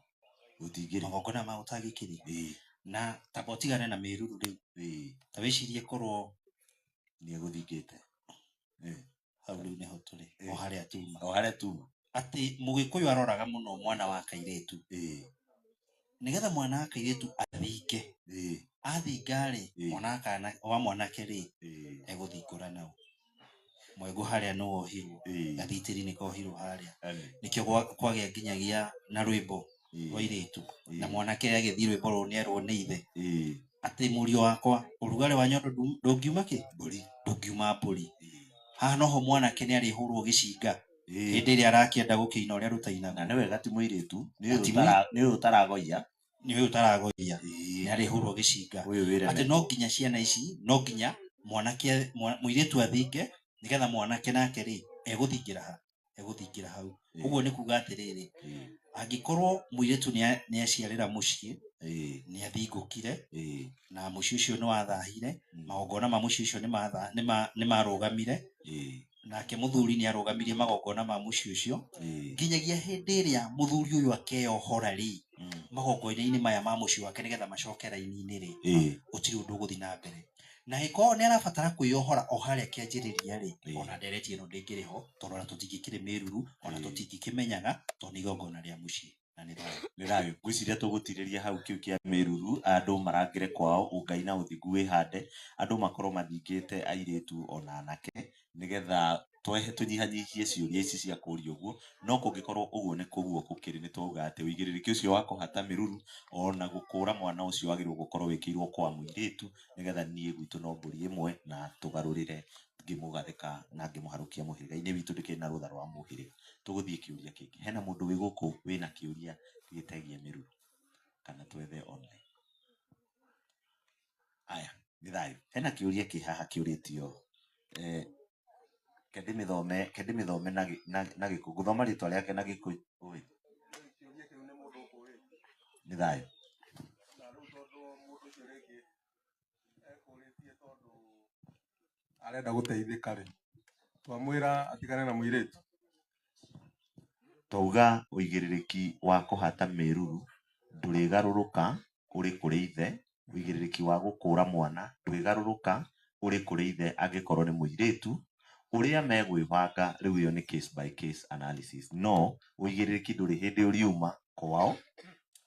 Gũtingĩrĩ. Magongona ma ũtangĩkĩrĩ. Na tamba ũtigane na mĩruru rĩu. Ta wĩcirie korwo nĩ egũthingĩte. Hau rĩu nĩho tũrĩ. O harĩa tuma. O harĩa tuma. Atĩ Mũgĩkũyũ aroraga mũno mwana wa kairĩtu. Nĩgetha mwana wa kairĩtu athinge. Athinga rĩ, mwana wa kana wa mwanake rĩ, egũthingũra nau. Mwengũ harĩa nĩ wohirwo. Gathitĩri nĩ kohirwo harĩa. Nĩkĩo kwagĩa nginyagia na rwĩmbo rwa airĩtu. Na mwanake agĩthiĩ rwĩmbo rũu nĩerwo nĩ ithe. Atĩ mũriũ wakwa, ũrugarĩ wa nyondo ndũngiuma kĩ? Mbũri. Ndũngiuma mbũri. Haha noho mwanake nĩ arĩhũrwo gĩcinga. Hĩndĩ ĩrĩa arakĩenda gũkĩina ũrĩa rũtainagwo. Na nĩ wega ti mũirĩtu, nĩ Na ũyũ ti nĩ ũyũ ũtaragoia. Nĩ ũyũ ũtaragoia nĩ arĩhũrwo gĩcinga. Ũyũ wĩremetwo. Atĩ no nginya ciana ici, no nginya mwanake mũirĩtu athinge nĩgetha mwanake nake rĩ egũthingĩra ha? Egũthingĩra hau. Ũguo nĩ kuga atĩrĩrĩ, angĩkorwo mũirĩtu nĩ aciarĩra mũciĩ, nĩ athingũkire na mũciĩ ũcio nĩ wathahire, magongona ma mũciĩ ũcio nĩ marũgamire, nake mũthuri nĩ arũgamirie magongona ma mũciĩ ũcio, nginyagia hĩndĩ ĩrĩa mũthuri ũyũ akeyohora rĩ, magongona-inĩ maya ma mũciĩ wake nĩgetha macoke raini-inĩ rĩ, gũtirĩ ũndũ ũgũthiĩ na mbere. Na angĩkorwo nĩ arabatara kwĩyohora o harĩa kĩanjĩrĩria rĩ, ona ndereti ĩno ndĩngĩrĩ ho, tondũ ona tũtingĩkĩrĩ mĩruru, ona tũtingĩkĩmenyaga, tondũ nĩ igongona rĩa mũciĩ na nĩ thayũ. Nĩ thayũ. Ngwĩciria tũgũtirĩria hau kĩu kĩa mĩruru, andũ marangĩre kwao, ũngai na ũthingu wĩhande, andũ makorwo mathingĩte airĩtu ona anake, nĩgetha tũnyihanyihie ciũria ici cia kũria ũguo, no kũngĩkorwo ũguo nĩ kũguo gũkĩrĩ, nĩ twauga atĩ ũigĩrĩrĩki ũcio wa kũhata mĩruru ona gũkũra mwana ũcio wagĩrĩirwo gũkorwo wĩkĩirwo kwa mũirĩtu, nĩgetha niĩ gwitũ no mbũri ĩmwe na tũgarũrĩre ngĩmũgathĩka na ngĩmũharũkia mũhĩrĩga-inĩ witũ ndĩkĩrĩ na rũtha rwa mũhĩrĩga. Tũgũthiĩ kĩũria kĩngĩ. Hena mũndũ wĩ gũkũ wĩna kĩũria gĩtegie mĩruru kana twethe online? Aya, nĩ thayũ. Hena kĩũria kĩ haha kĩũrĩtio, ke ndĩmĩthome na Gĩkũyũ. Ngũthoma rĩtwa rĩake na Gĩkũyũ. Oi. Nĩ thayũ. Na rĩu tondũ mũndũ ũcio rĩngĩ ekũrĩtie tondũ arenda gũteithĩka rĩ, twamwĩra atigane na mũirĩtu. Twauga ũigĩrĩrĩki wa kũhata mĩruru ndũrĩgarũrũka ũrĩ kũrĩ ithe, ũigĩrĩrĩki wa gũkũra mwana ndũrĩgarũrũka ũrĩ kũrĩ ithe angĩkorwo nĩ mũirĩtu, ũrĩa megwĩbanga rĩu ĩyo nĩ case by case analysis, no ũigĩrĩrĩki ndũrĩ hĩndĩ ũriuma kwao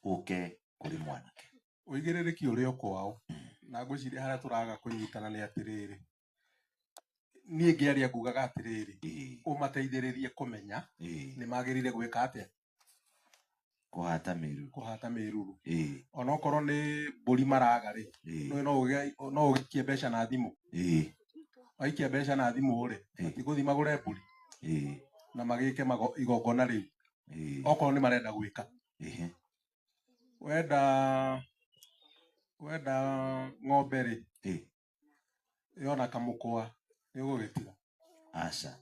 ũke kũrĩ mwanake. Ũigĩrĩrĩki ũrĩ o kwao, na ngwĩciria harĩa tũraga kũnyitana nĩ atĩrĩrĩ, niĩ ngĩaria ngugaga atĩrĩrĩ, ũmateithĩrĩrie kũmenya nĩ magĩrĩire gwĩka atĩa? Kũhata mĩruru. Kũhata mĩruru. Onokorwo nĩ mbũri maraga rĩ, no ũgĩikie mbeca na thimũ. Waikia mbeca na thimũ rĩ, matigũthiĩ magũre mbũri. Na magĩke igongona rĩu. Okorwo nĩ marenda gwĩka. Wenda ng'ombe rĩ, yona kamũkwa, nĩ ũgũgĩtiga? Aca.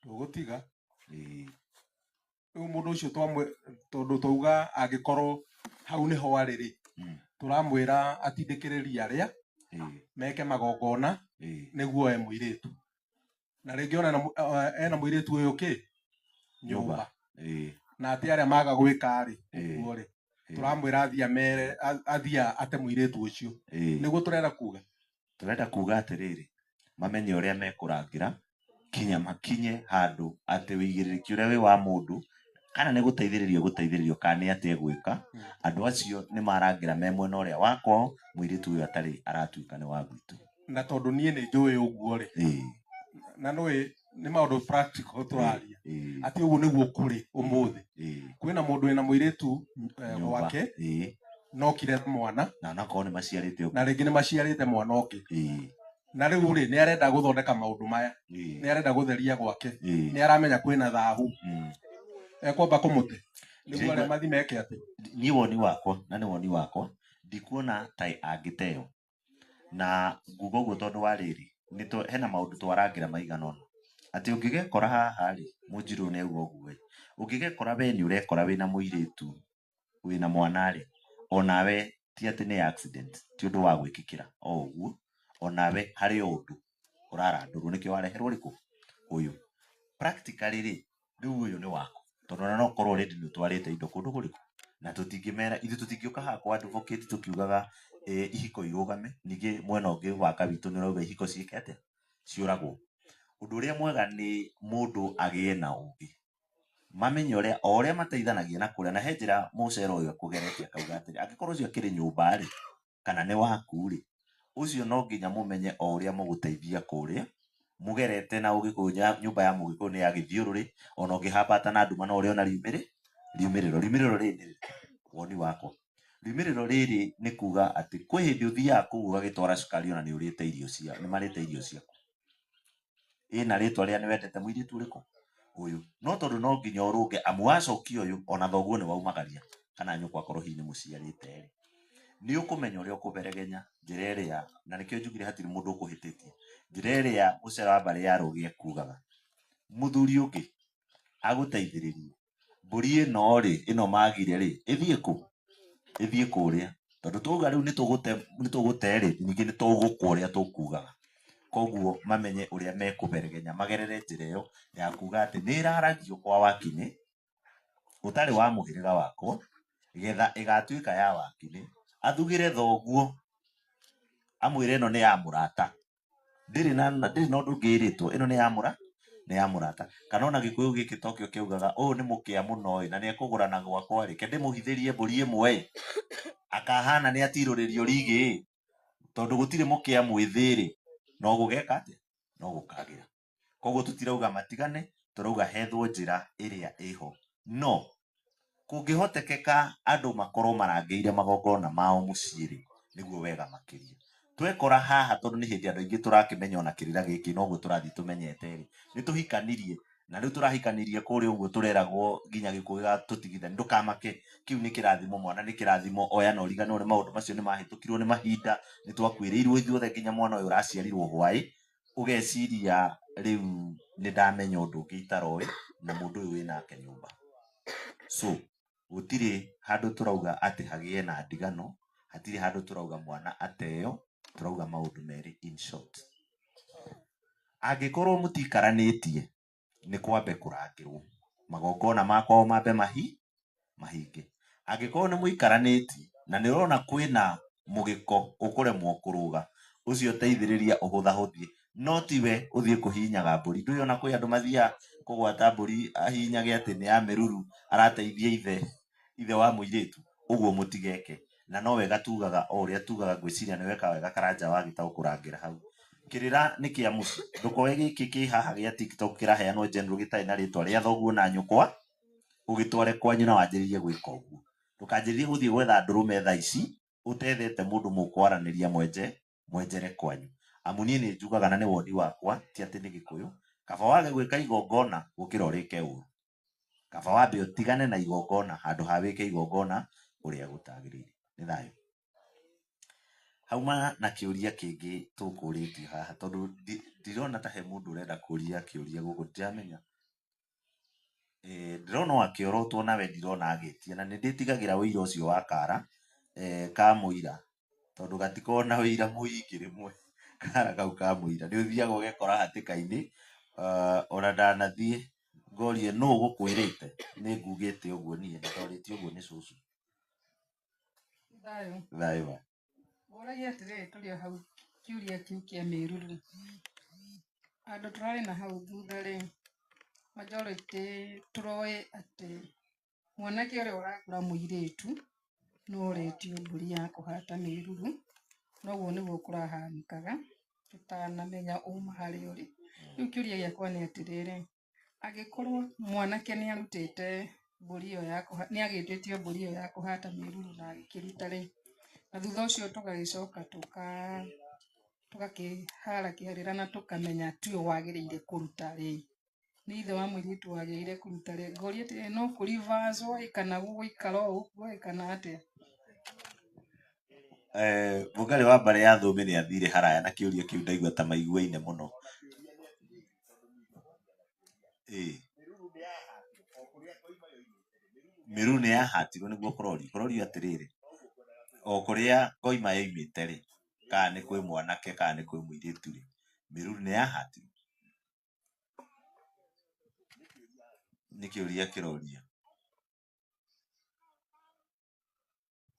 Ndũgũtiga. Rĩu mũndũ ũcio tondũ twauga angĩkorwo hau nĩho arĩ rĩ, tũramwĩra atindĩkĩrĩrie arĩa meke magongona nĩguo oe mũirĩtu. Na rĩngĩ ona ena mũirĩtu ũyũ kĩ? Nyũmba. Na atĩ arĩa maga gwĩka rĩ, ũguo rĩ, tũramwĩra athiĩ amere, athiĩ ate mũirĩtu ũcio. Nĩguo tũrenda kuga? Tũrenda kuga atĩrĩrĩ, mamenye ũrĩa mekũrangĩra kinya makinye handũ atĩ ũigĩrĩrĩki ũrĩa wĩ wa mũndũ, kana nĩ gũteithĩrĩrio gũteithĩrĩrio kana nĩ atĩa egwĩka, andũ acio nĩ marangĩra me mwena ũrĩa wa kwao, mũirĩtu ũyũ atarĩ aratuĩka nĩ wa gwitũ. Na tondũ niĩ nĩ njũĩ ũguo rĩ, na nĩũĩ nĩ maũndũ practical tũraria, atĩ ũguo nĩguo kũrĩ ũmũthĩ. Kwĩna mũndũ wĩna mũirĩtu gwake, no kire mwana, Na onakorwo nĩ maciarĩte ũguo. Na rĩngĩ nĩ maciarĩte mwana ũngĩ. Na rĩu rĩ, nĩ arenda gũthondeka maũndũ maya, nĩ arenda gũtheria gwake, nĩ aramenya kwĩna thahu. Ekwamba kũmũte nĩguo arĩa mathi meke atĩ. Niĩ woni wakwa, na nĩ woni wakwa, ndikuona ta angĩteo. Na nguga ũguo tondũ wa rĩrĩ, hena maũndũ twarangĩra maigana ũna. Atĩ ũngĩgekora haha rĩ, mũnjirũ nĩ auga ũguo ĩ, ũngĩgekora we nĩ ũrekora wĩna mũirĩtu, wĩna mwana rĩ, onawe ti atĩ nĩ accident, ti ũndũ wa gwĩkĩkĩra o ũguo, onawe harĩ o ũndũ ũrarandũrwo, nĩkĩo wareherwo ũrĩkũ? Ũyũ. Practically rĩ, rĩu ũyũ nĩ waku, tondũ ona no ũkorwo already nĩ ũtwarĩte indo kũndũ kũrĩkũ, na tũtingĩmera, ithuĩ tũtingĩũka haha kwa advocate tũkiugaga, ihiko irũgame, ningĩ mwena ũngĩ wa kawitũ nĩ ũrauga ihiko ciĩke atĩa? Ciũragwo. Ũndũ ũrĩa mwega nĩ mũndũ agĩe na ũgĩ, mamenye ũrĩa, o ũrĩa mateithanagia na kũrĩa, na he njĩra mũcero ũyũ ekũgeretie akauga atĩrĩ, angĩkorwo ũcio akĩrĩ nyũmba rĩ, kana nĩ waku rĩ, ũcio no nginya mũmenye o ũrĩa mũgũteithia kũrĩa, mũgerete na ũgĩkũyũ, nyũmba ya mũgĩkũyũ nĩ ya gĩthiũrũrĩ, ona ũngĩhambata na nduma no ũrĩona riumĩrĩro. Riumĩrĩro rĩrĩ nĩ rĩrĩkũ? Woni wakwa. Riumĩrĩro rĩrĩ nĩ kuga atĩ kwĩ hĩndĩ ũthiaga kũu ũgagĩtwara cukari ona nĩ ũrĩte irio cia, nĩ marĩte irio ciaku. Ĩna rĩtwa rĩa nĩ wendete mũirĩtu ũrĩkũ? Ũyũ. No tondũ no nginya ũrũnge amu wacokia ũyũ ona thoguo nĩ waumagaria kana nyũkwa akorwo hihi nĩ mũciarĩte rĩ. Nĩ ũkũmenya ũrĩa ũkũberegenya njĩra ĩrĩa, na nĩkĩo njugire hatirĩ mũndũ ũkũhĩtĩtie, njĩra ĩrĩa mũcere wa mbarĩ ya rũgĩ ekugaga. Mũthuri ũngĩ agũteithĩrĩrie mbũri ĩno rĩ, ĩno magire rĩ, ĩthiĩ kũ? Ĩthiĩ kũrĩa. Tondũ twauga rĩu nĩ tũgũte rĩ, ningĩ nĩ tũgũkwa ũrĩa tũkugaga. Koguo mamenye ũrĩa mekũberegenya magerere njĩra ĩyo ya kuga atĩ nĩ ĩraragio kwa wakinĩ, ũtarĩ wa mũhĩrĩga wakwa, getha ĩgatuĩka ya wakinĩ, athugĩre thoguo, amwĩre ĩno nĩ ya mũrata. Ndĩrĩ na ndĩrĩ na ũndũ ũngĩ ĩrĩtwo, ĩno nĩ ya mũra nĩ ya mũrata. Kana ona gĩkũyũ gĩkĩ tokĩo kĩaugaga ũyũ nĩ mũkĩa mũno ĩ, na nĩ ekũgũrana gwakwa rĩ, ke ndĩmũhithĩrie mbũri ĩmwe ĩ, akahana nĩ atirũrĩrio rigĩ ĩ, tondũ gũtirĩ mũkĩa mwĩthĩ rĩ, no gũgeka atĩa? No gũkagĩra. Koguo tũtirauga matigane, tũrauga hethwo njĩra ĩrĩa ĩho. No kũngĩhotekeka andũ makorwo marangĩire magongona mao mũciĩ rĩ, nĩguo wega makĩria. Twekora haha tondũ nĩ hĩndĩ andũ aingĩ tũrakĩmenya ona kĩrĩra gĩkĩ noguo tũrathiĩ tũmenyete rĩ, nĩ tũhikanirie na rĩu tũrahikanirie kũrĩa ũguo tũreragwo nginya gĩkuũ gĩgatũtigithania, ndũkamake, kĩu nĩ kĩrathimo mwana nĩ kĩrathimo, oya na ũriganĩrwo nĩ maũndũ macio nĩ mahĩtũkirwo nĩ mahinda, nĩ twakuĩrĩirwo ithuothe nginya mwana ũyũ ũraciarirwo hwaĩ, ũgeciria rĩu nĩ ndamenya ũndũ ũngĩ itaroĩ na mũndũ ũyũ wĩnake nyũmba. So gũtirĩ handũ tũrauga atĩ hagĩe na ndigano, hatirĩ handũ tũrauga mwana ateo, tũrauga maũndũ merĩ in short. Angĩkorwo mũtikaranĩtie nĩ kwambe kũrangĩrwo, magongona ma kwao mambe mahinge. Angĩkorwo nĩ mũikaranĩtie na nĩ ũrona kwĩna mũgĩko ũkũremwo kũrũga, ũcio teithĩrĩria ũhũthahũthie, no tiwe ũthiĩ kũhihinyaga mbũri. Ndũĩ ona kwĩ andũ mathiaga kũgwata mbũri ahihinyage atĩ nĩ ya mĩruru arateithia ithe wa mũirĩtu, ũguo mũtigeke. Na no wega tugaga o ũrĩa tugaga, ngwĩciria nĩ weka wega Karanja wagĩta gũkũrangĩra hau. Kĩrĩra nĩ kĩa mũciĩ, ndũkoe gĩkĩ kĩ haha gĩa TikTok kĩraheanwo general gĩtarĩ na rĩtwa rĩa thoguo na nyũkwa, ũgĩtware kwanyu na wanjĩrĩrie gwĩka ũguo. Ndũkanjĩrĩrie gũthiĩ gwetha ndũrũme thaa ici ũtethete mũndũ mũkwaranĩria mwenjere kwanyu. Amu niĩ nĩ njugaga na nĩ woni wakwa, ti atĩ nĩ gĩkũyũ, kaba wage gwĩka igongona gũkĩra ũrĩke ũru. Kaba wambe ũtigane na igongona handũ ha wĩke igongona ũrĩa gũtagĩrĩire. Nĩ thayũ. Hauma na kĩũria kĩngĩ tũkũrĩtio haha tondũ ndirona ta he mũndũ ũrenda kũria kĩũria gũkũ, ndiramenya. Ndĩrona o akĩorotwo nawe ndirona agĩtia na nĩ ndĩtigagĩra ũira ũcio wa kara ka mũira tondũ gatikoragwo na ũira mũingĩ rĩmwe kara kau ka mũira nĩ ũthiaga ũgekora hatĩka-inĩ ona ndanathiĩ ngorie nũ ũgũkwĩrĩte nĩ ngugĩte ũguo niĩ na ndorĩtio ũguo nĩ cũcũ. Thayũ. Thayũ wa. Ngũragia atĩrĩrĩ tũrĩ o hau kĩũria kĩu kĩa mĩruru. Andũ tũrarĩ na hau thutha rĩ, majority tũroĩ atĩ mwanake ũrĩa ũragũra mũirĩtu nĩwe ũretio mbũri ya kũhata mĩruru, noguo nĩguo kũrahanĩkaga tũtanamenya ũma harĩa ũrĩ. Rĩu kĩũria gĩakwa nĩ atĩrĩrĩ, angĩkorwo mwanake nĩ arutĩte mbũri ĩyo ya nĩ agĩtĩtio mbũri ĩyo ya kũhata mĩruru na agĩkĩruta rĩ, na thutha ũcio tũgagĩcoka tũgakĩhara kĩharĩra na tũkamenya tiwe wagĩrĩire kũruta rĩ, nĩ ithe wa mũirĩtu wagĩrĩire kũruta rĩ, ngoria atĩrĩrĩ, no kũ reverse ĩ kana gũgũikara o ũguo ĩ kana atĩa? Mũngarĩ wa mbarĩ ya Thũmbĩ nĩ athire haraya na kĩũria kĩu ndaigua ta maiguaine mũno. Mĩruru nĩ yahatirwo nĩguo kũrorio, kũrorio atĩrĩrĩ, o kũrĩa ngoima yoimĩte rĩ, kana nĩ kwĩ mwanake kana nĩ kwĩ mũirĩtu rĩ, mĩruru nĩ yahatirwo? Nĩ kĩũria kĩroria.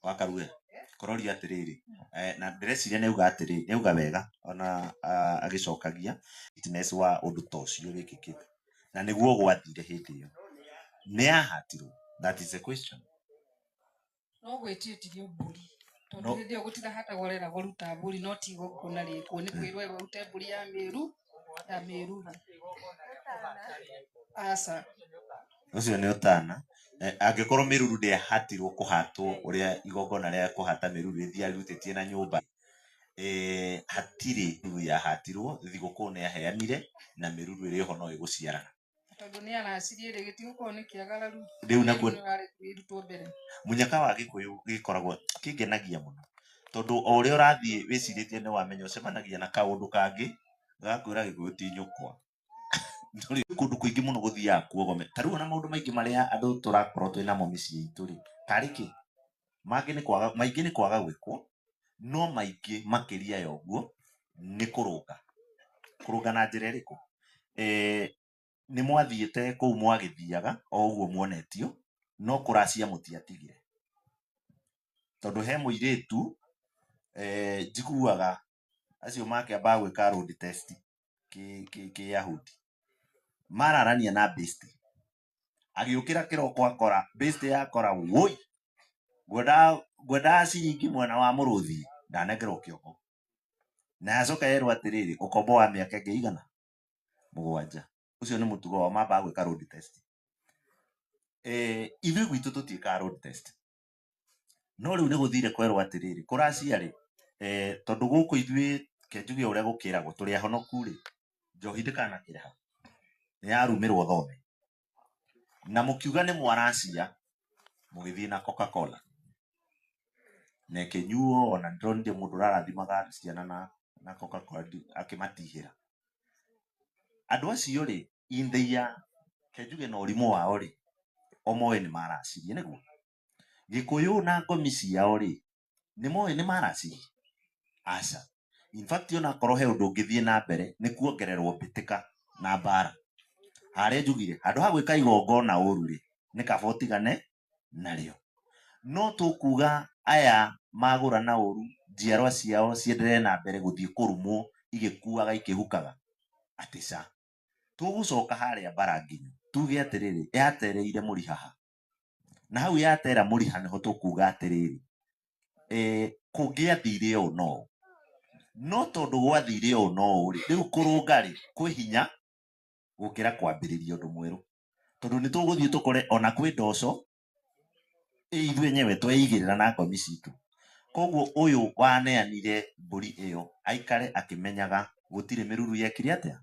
Wakarue kũroria atĩrĩrĩ, na ndĩreciria nĩ auga atĩrĩrĩ, nĩ auga wega ona agĩcokagia witness wa ũndũ ta ũcio wĩkĩkĩte na nĩguo gwathire hĩndĩ ĩyo nĩ yahatirwo, that is the question. No gwĩtĩtirio mbũri tondũ hĩndĩ ĩyo gũtirahatagwo ũreragwo ruta mbũri no ti igongona rĩkwo nĩ kwĩrwo erwo arute mbũri ya mĩru ya mĩruru. Aca. Ũcio nĩ ũtana. Angĩkorwo mĩruru ndĩahatirwo kũhatwo ũrĩa igongona rĩa kũhata mĩruru rĩthiaga rĩrutĩtie na nyũmba, hatirĩ mĩruru yahatirwo, thigũkũ nĩ yaheanire na mĩruru ĩrĩ ho no ĩgũciarana. Tondũ nĩ aracirie rĩ, gĩtigũkorwo nĩ kĩagararu. Rĩu naguo Mĩruru yarĩ ĩrutwo mbere. Mũnyaka wa Gĩkũyũ gĩkoragwo kĩngenagia mũno tondũ o ũrĩa ũrathiĩ wĩcirĩtie nĩ wamenya ũcemanagia na kaũndũ kangĩ gakwĩra Gĩkũyũ ti nyũkwa. Ndũrĩ kũndũ kũingĩ mũno gũthiaga kuogome. Ta rĩu ona maũndũ maingĩ marĩa andũ tũrakorwo twĩ namo mĩciĩ itũ rĩ, tarĩ kĩ? Mangĩ nĩ kwaga, maingĩ nĩ kwaga gwĩkwo, no maingĩ makĩria ya ũguo nĩ kũrũnga. Kũrũnga na njĩra ĩrĩkũ? Nĩ mwathiĩte kũu mwagĩthiaga o ũguo muonetio, no kũracia mũtiatigire. Tondũ he mũirĩtu njiguaga acio makĩambaga gwĩka road test kĩyahudi. Mararania na besti. Agĩũkĩra kĩroko akora, besti yakora, woi, ngwendaga ciringi mwena wa mũrũthi, ndanengerwo kĩongo. Na yacoka yerwo atĩrĩrĩ, ũkombo wa mĩaka ĩngĩ igana? 7. Ũcio nĩ mũtugo wao, mambaga gwĩka road test. Ithuĩ gwitũ tũtiĩkaga road test. No rĩu nĩ gũthire kwerwo atĩrĩrĩ, kũracia rĩ, tondũ gũkũ ithuĩ ke njuge ũrĩa gũkĩragwo, tũrĩ ahonoku rĩ, njohi ndĩkanakĩrĩha. Nĩ yarumĩrwo thome. Na mũkiuga nĩ mwaracia, mũgĩthiĩ na Coca-Cola. Na ĩkĩnyuo, ona ndĩronire mũndũ ũrarathimaga ciana na Coca-Cola akĩmatihĩra. Andũ acio rĩ, in their, ke njuge na ũrimũ wao rĩ, o moĩ nĩ maracirie, nĩguo? Gĩkũyũ na ngomi ciao rĩ, nĩ moĩ nĩ maracirie? Aca. In fact, ona akorwo he ũndũ ũngĩthiĩ na mbere, nĩ kuongererwo mbĩtĩka na mbara. Harĩa njugire, handũ ha gwĩka igongona ũru rĩ, nĩ kaba ũtigane narĩo. No tũkuga aya magũra na ũru, njiarwa ciao cienderee na mbere gũthiĩ kũrumwo igĩkuaga ikĩhukaga. Atĩ ca. Tũgũcoka harĩa mbara nginyu, tuge atĩrĩrĩ, yatereire mũrihaha. Na hau yatera mũriha nĩho tũkuga atĩrĩrĩ, kũngĩathire ũũ no ũũ. No tondũ gwathire ũũ no ũũ rĩ, rĩu kũrũnga rĩ, kwĩ hinya gũkĩra kwambĩrĩria ũndũ mwerũ. Tondũ nĩ tũgũthiĩ tũkore ona kwĩ ndoco, ithuĩ enyewe tweigĩrĩra na ngomi citũ. Koguo ũyũ waneanire mbũri ĩyo aikare akĩmenyaga gũtirĩ mĩruru yekire atĩa?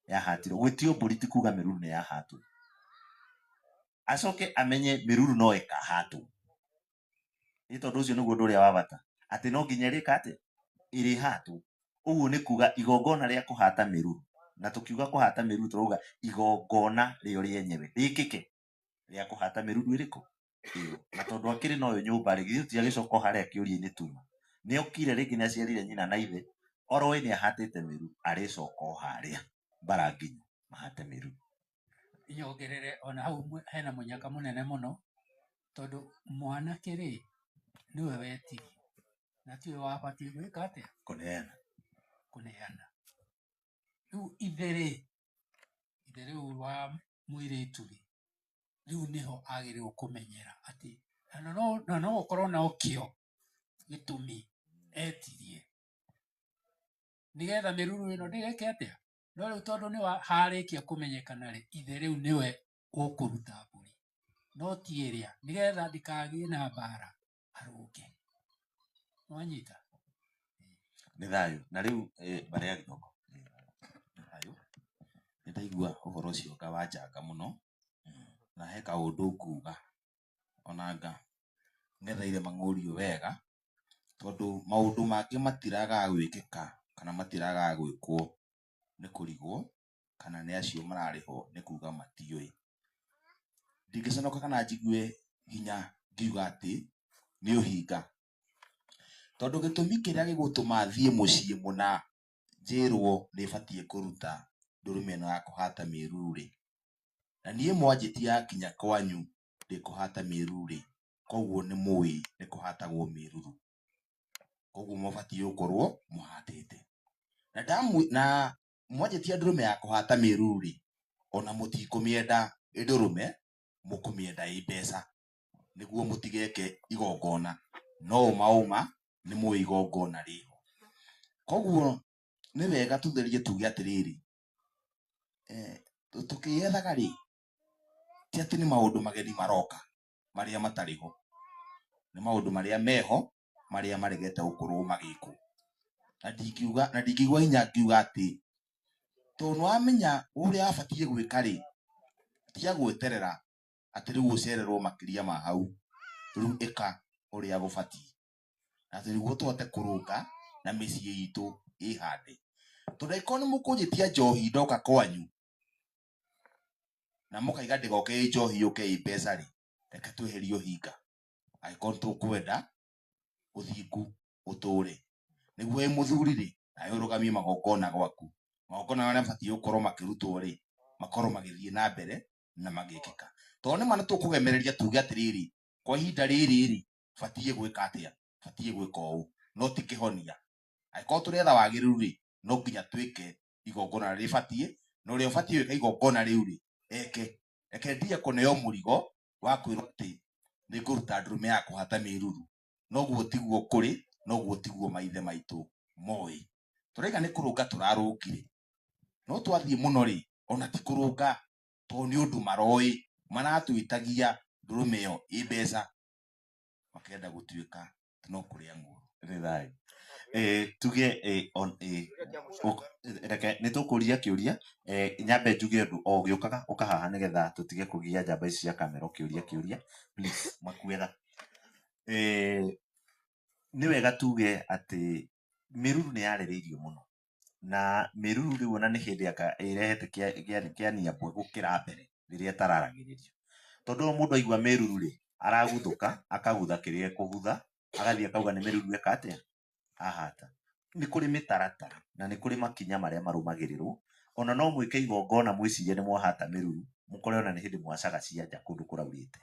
Yahatirwo. Gwĩtio mbũri ti kuga mĩruru nĩ yahatwo. Acoke amenye mĩruru no ĩkahatwo. Nĩ tondũ ũcio nĩguo ũndũ ũrĩa wa bata. Atĩ no nginya ĩrĩka atĩa? Ĩrĩhatwo. Ũguo nĩ kuga igongona rĩa kũhata mĩruru. Na tũkiuga kũhata mĩruru tũrauga igongona rĩo rĩenyewe rĩkĩke rĩa kũhata mĩruru ĩrĩkũ? Ĩyo. Na tondũ akĩrĩ na ũyũ nyũmba rĩ, githĩ tũtiagĩcoka o harĩa kĩũria-inĩ tuma. Nĩ okire rĩngĩ nĩ aciarire nyina na ithe, oroĩ nĩ ahatĩte mĩruru, arĩcoka o harĩa mbara nginyu mahate mĩruru. Nyongerere ona hau hena mũnyaka mũnene mũno, tondũ mwanake rĩ, nĩwe wetirio, na tiwe wabatiĩ gwĩka atĩa? Kũneana. Kũneana. Rĩu ithe rĩ, ithe rĩu wa mũirĩtu rĩ, rĩu nĩho agĩrĩirwo kũmenyera atĩ, na no gũkorwo na ũkĩo gĩtũmi etirie, nĩgetha mĩruru ĩno ndĩgeke atĩa? No rĩu tondũ nĩ harĩkia kũmenyekana rĩ, ithe rĩu nĩwe ũkũruta mbũri, no ti ĩrĩa, nĩgetha ndĩkagĩe na mbara arũnge. Nĩwanyita? Nĩ thayũ. Na rĩu mbarĩ ya Gĩthongo. Nĩ thayũ. Nĩ ndaigua ũhoro ũcio nga wanjanga mũno, na he kaũndũ nguga ona nga ng'etheire mang'ũriũ wega, tondũ maũndũ mangĩ matiragaga gwĩkĩka kana matiragaga gwĩkwo nĩ kũrigwo kana nĩ acio mararĩho nĩ kuga matiũĩ. Ndingĩconoka kana njigue hinya ngiuga atĩ nĩ ũhinga, tondũ gĩtũmi kĩrĩa gĩgũtũma thiĩ mũciĩ mũna njĩrwo nĩ batiĩ kũruta ndũrũme ĩno ya kũhata mĩruru rĩ, na niĩ mwanjĩtia nginya kwanyu ndĩkũhata mĩruru rĩ, koguo nĩ mũĩ nĩ kũhatagwo mĩruru, koguo mũbatiĩ gũkorwo mũhatĩte. Na na mwanjĩtia ndũrũme ya kũhata mĩruru rĩ, ona mũtikũmĩenda ĩ ndũrũme, mũkũmĩenda ĩ mbeca, nĩguo mũtigeke igongona, no ũma ũma nĩ mũĩ igongona rĩho. Koguo nĩ wega tũtherie tuge atĩrĩrĩ, tũkĩethaga rĩ, ti atĩ nĩ maũndũ mageni maroka marĩa matarĩ ho, nĩ maũndũ marĩa meho marĩa maregete gũkorwo magĩkwo. Na ndingiuga, na ndingĩigua hinya ngiuga atĩ tondũ nĩwamenya ũrĩa wabatiĩ gwĩka rĩ, Tiga gweterera atĩ rĩu ũcererwo makĩria ma hau, rĩu ĩka ũrĩa gũbatiĩ. Na atĩ nĩguo tũhote kũrũnga na mĩciĩ itũ ĩhande. Tondũ angĩkorwo nĩ mũkũnjĩtia njohi ndoka kwanyu, na mũkaiga ndĩgoke ĩ njohi yũke ĩ mbeca rĩ, reke tweherie ũhinga. Angĩkorwo nĩ tũkwenda ũthingu ũtũre. Nĩguo wĩ mũthuri rĩ, nawe ũrũgamie magongona gwaku. Magongona marĩa mabatiĩ gũkorwo makĩrutwo rĩ, makorwo magĩthiĩ na mbere na magĩkĩka. Tondũ nĩma nĩ tũkũgemereria tuge atĩrĩrĩ, kwa ihinda rĩrĩ rĩ, batiĩ gwĩka atĩa, batiĩ gwĩka ũũ, no ti kĩhonia. Angĩkorwo tũretha wagĩrĩru rĩ, no nginya twĩke igongona rĩrĩa rĩbatiĩ, na ũrĩa ũbatiĩ gwĩka igongona rĩu rĩ, eke. Reke ndige kũneo mũrigo wa kwĩrwo atĩ nĩ ngũruta ndũrũme ya kũhata mĩruru. Noguo tiguo kũrĩ, noguo tiguo maithe maitũ moĩ. Tũraiga nĩ kũrũnga tũrarũngire, no twathiĩ mũno rĩ, ona ti kũrũnga, tondũ nĩ ũndũ maroĩ, maratwĩtagia ndũrũme ĩyo ĩ mbeca, makenda gũtuĩka no kũrĩa ng'ũũrũ. Nĩ thayũ. Tuge reke nĩ tũkũria kĩũria, nyambe njuge ũndũ o ũgĩũkaga ũka haha nĩgetha tũtige kũgia njamba ici cia kamera ũkĩũria kĩũria, please makuetha. Nĩ wega tuge atĩ mĩruru nĩ yarĩrĩirio mũno, na mĩruru rĩu ona nĩ hĩndĩ anga ĩrehete kĩania mbwe gũkĩra mbere rĩrĩa ĩtararagĩrĩrio. Tondũ mũndũ aigua mĩruru rĩ, araguthũka, akagutha kĩrĩa ekũgutha, agathiĩ akauga nĩ mĩruru eka atĩa, ahata. Nĩ kũrĩ mĩtaratara na nĩ kũrĩ makinya marĩa marũmagĩrĩrwo. Ona no mwĩke igongona mwĩcirie nĩ mwahata mĩruru, mũkore ona nĩ hĩndĩ mwacaga cia nja kũndũ kũraurĩte.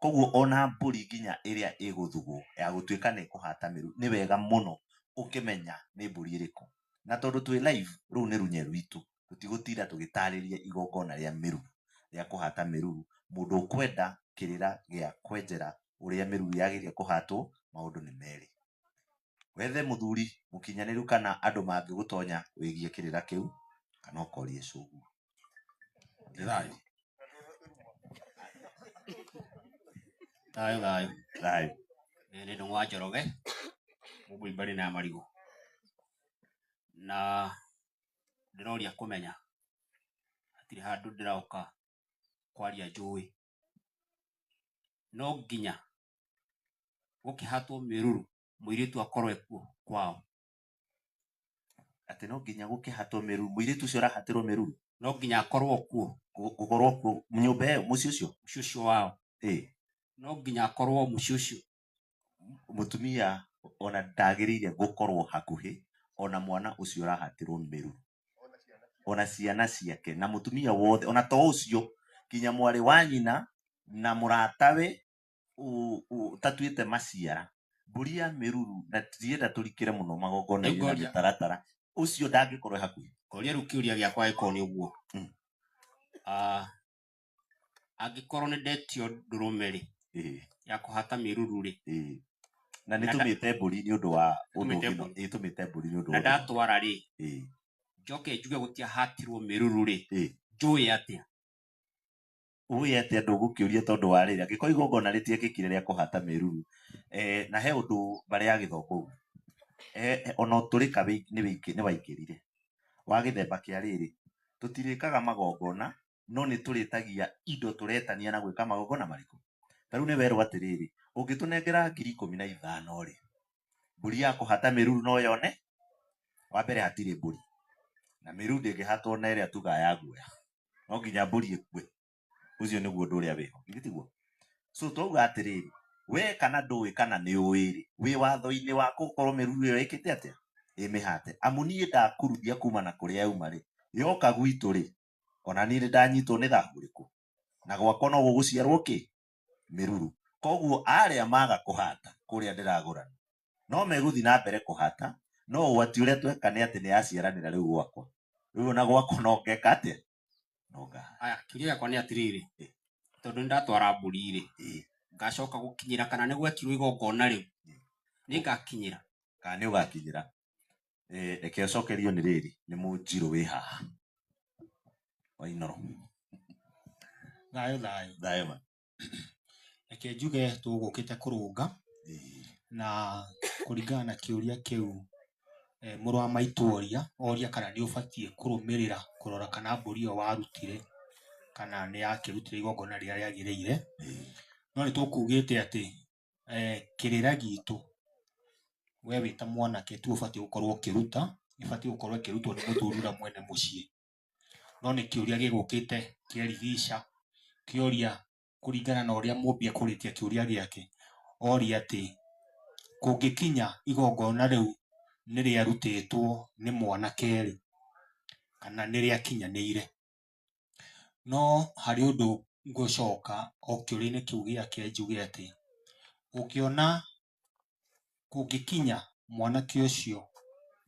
Koguo ona mbũri nginya ĩrĩa ĩgũthugwo ya gũtuĩka nĩ ĩkũhata mĩruru, nĩ wega mũno ũkĩmenya nĩ mbũri ĩrĩkũ. Na tondũ twĩ live, rũu nĩ runye rwitũ, tũtigũtinda tũgĩtarĩria igongona rĩa mĩruru, rĩa kũhata mĩruru. Mũndũ ũkwenda kĩrĩra gĩa kwenjera ũrĩa mĩruru yagĩrĩire kũhatwo, maũndũ nĩ merĩ. Wethe mũthuri mũkinyanĩru kana andũ mangĩgũtonya wĩgiĩ kĩrĩra kĩu, kana ũkorie cũguo. Nĩ thayũ. Thayũ thayũ. Thayũ. Nĩ Ndung'u wa Njoroge, Mũmbũi mbarĩ na marigũ. Na ndĩroria kũmenya, hatirĩ handũ ndĩroka kwaria njũĩ. No nginya gũkĩhatwo mĩruru mũirĩtu akorwo ekuo kwao. Atĩ no nginya gũkĩhatwo mĩruru, mũirĩtu ũcio ũrahatĩrwo mĩruru? No nginya akorwo kuo. Gũkorwo kuo nyũmba ĩyo, mũciĩ ũcio? Mũciĩ ũcio wao. No nginya akorwo mũciĩ ũcio. Mũtumia ona ndagĩrĩire gũkorwo hakuhĩ ona mwana ũcio ũrahatĩrwo mĩruru. Ona ciana ciake, na mũtumia wothe, ona to ũcio, nginya mwarĩ wa nyina na mũratawe ũtatuĩte maciara. Mbũri ya mĩruru, na tũtirenda tũrikĩre mũno magongona-inĩ na mĩtaratara, ũcio ndangĩkorwo hakuhĩ. Ngoria rĩu kĩũria gĩakwa angĩkorwo nĩ ũguo. Angĩkorwo nĩ ndetio ndũrũme rĩ, ya kũhata mĩruru rĩ, Na nĩ tũmĩte mbũri nĩ ũndũ wa ũndũ ũngĩ, tũmĩte mbũri nĩ ũndũ na ndatwara rĩ, njoke njuge gũtiahatirwo mĩruru rĩ, njũĩ atĩa? Ũĩ atĩa ndũgũkĩũria tondũ wa rĩrĩ, angĩkorwo igongona rĩtiekĩkire rĩa kũhata mĩruru, na he ũndũ mbarĩ ya gĩthongo ũguo, ona ũtũrĩka nĩ waingĩrire wa gĩthemba kĩa rĩrĩ, tũtirĩkaga magongona, no nĩ tũrĩtagia indo tũretania na gwĩka magongona marĩkũ. Ta rĩu nĩ werwo atĩrĩrĩ, ũngĩtũnengera 15,000 rĩ, mbũri ya kũhata mĩruru no yone, wa mbere hatirĩ mbũri, na mĩruru ndĩngĩhatwo na ĩrĩa tugaga ya guoya, no nginya mbũri ĩkue. Ũcio nĩguo ũndũ ũrĩa wĩho, githĩ tiguo? So twauga atĩrĩrĩ, we kana ndũĩ kana nĩ ũĩ rĩ, wĩ watho-inĩ wa gũkorwo mĩruru ĩyo ĩkĩte atĩa? Ĩmĩhate. Amu niĩ ndakururia kuma na kũrĩa yauma rĩ, yoka gwitũ rĩ, ona niĩ nĩ ndanyitwo nĩ thahu ũrĩkũ? Na gwakwa no gũgũciarwo kĩ? Mĩruru. Koguo arĩa maga kũhata kũrĩa ndĩragũra, no megũthiĩ na mbere kũhata, no ũgwati ũrĩa tweka nĩ atĩ nĩ yaciaranĩra rĩu gwakwa. Rĩu ona gwakwa no ngeka atĩa? No ngahata. Aya, kĩũria gĩakwa nĩ atĩrĩrĩ, tondũ nĩ ndatwara mbũri rĩ, ngacoka gũkinyĩra kana nĩ gwekirwo igongona rĩu, nĩ ngakinyĩra? Kana nĩ ũgakinyĩra? Reke ũcokerio nĩ rĩrĩ, nĩ mũnjirũ wĩ haha. Wainoro. Thayũ thayũ. Thayũ ma. Reke njuge tũgũkĩte kũrũnga na kũringana na kĩũria kĩu mũrũ wa maitũ oria, oria kana nĩ ũbatiĩ kũrũmĩrĩra kũrora kana mbũri ĩyo warutire kana nĩ yakĩrutire igongona rĩrĩa rĩagĩrĩire. No nĩ tũkugĩte atĩ kĩrĩra gitũ we wĩ ta mwanake tiwe ũbatiĩ gũkorwo ũkĩruta, ĩbatiĩ gũkorwo ĩkĩrutwo nĩ mũthuri ũrĩa mwene mũciĩ. No nĩ kĩũria gĩgũkĩte kĩerigica, kĩoria kũringana na ũrĩa mũmbi ekũrĩtie kĩũria gĩake, oria atĩ kũngĩkinya igongona rĩu nĩ rĩarutĩtwo nĩ mwanake rĩ, kana nĩ rĩakinyanĩire. No harĩ ũndũ ngũcoka o kĩũria-inĩ kĩu gĩake njuge atĩ, ũngĩona kũngĩkinya mwanake ũcio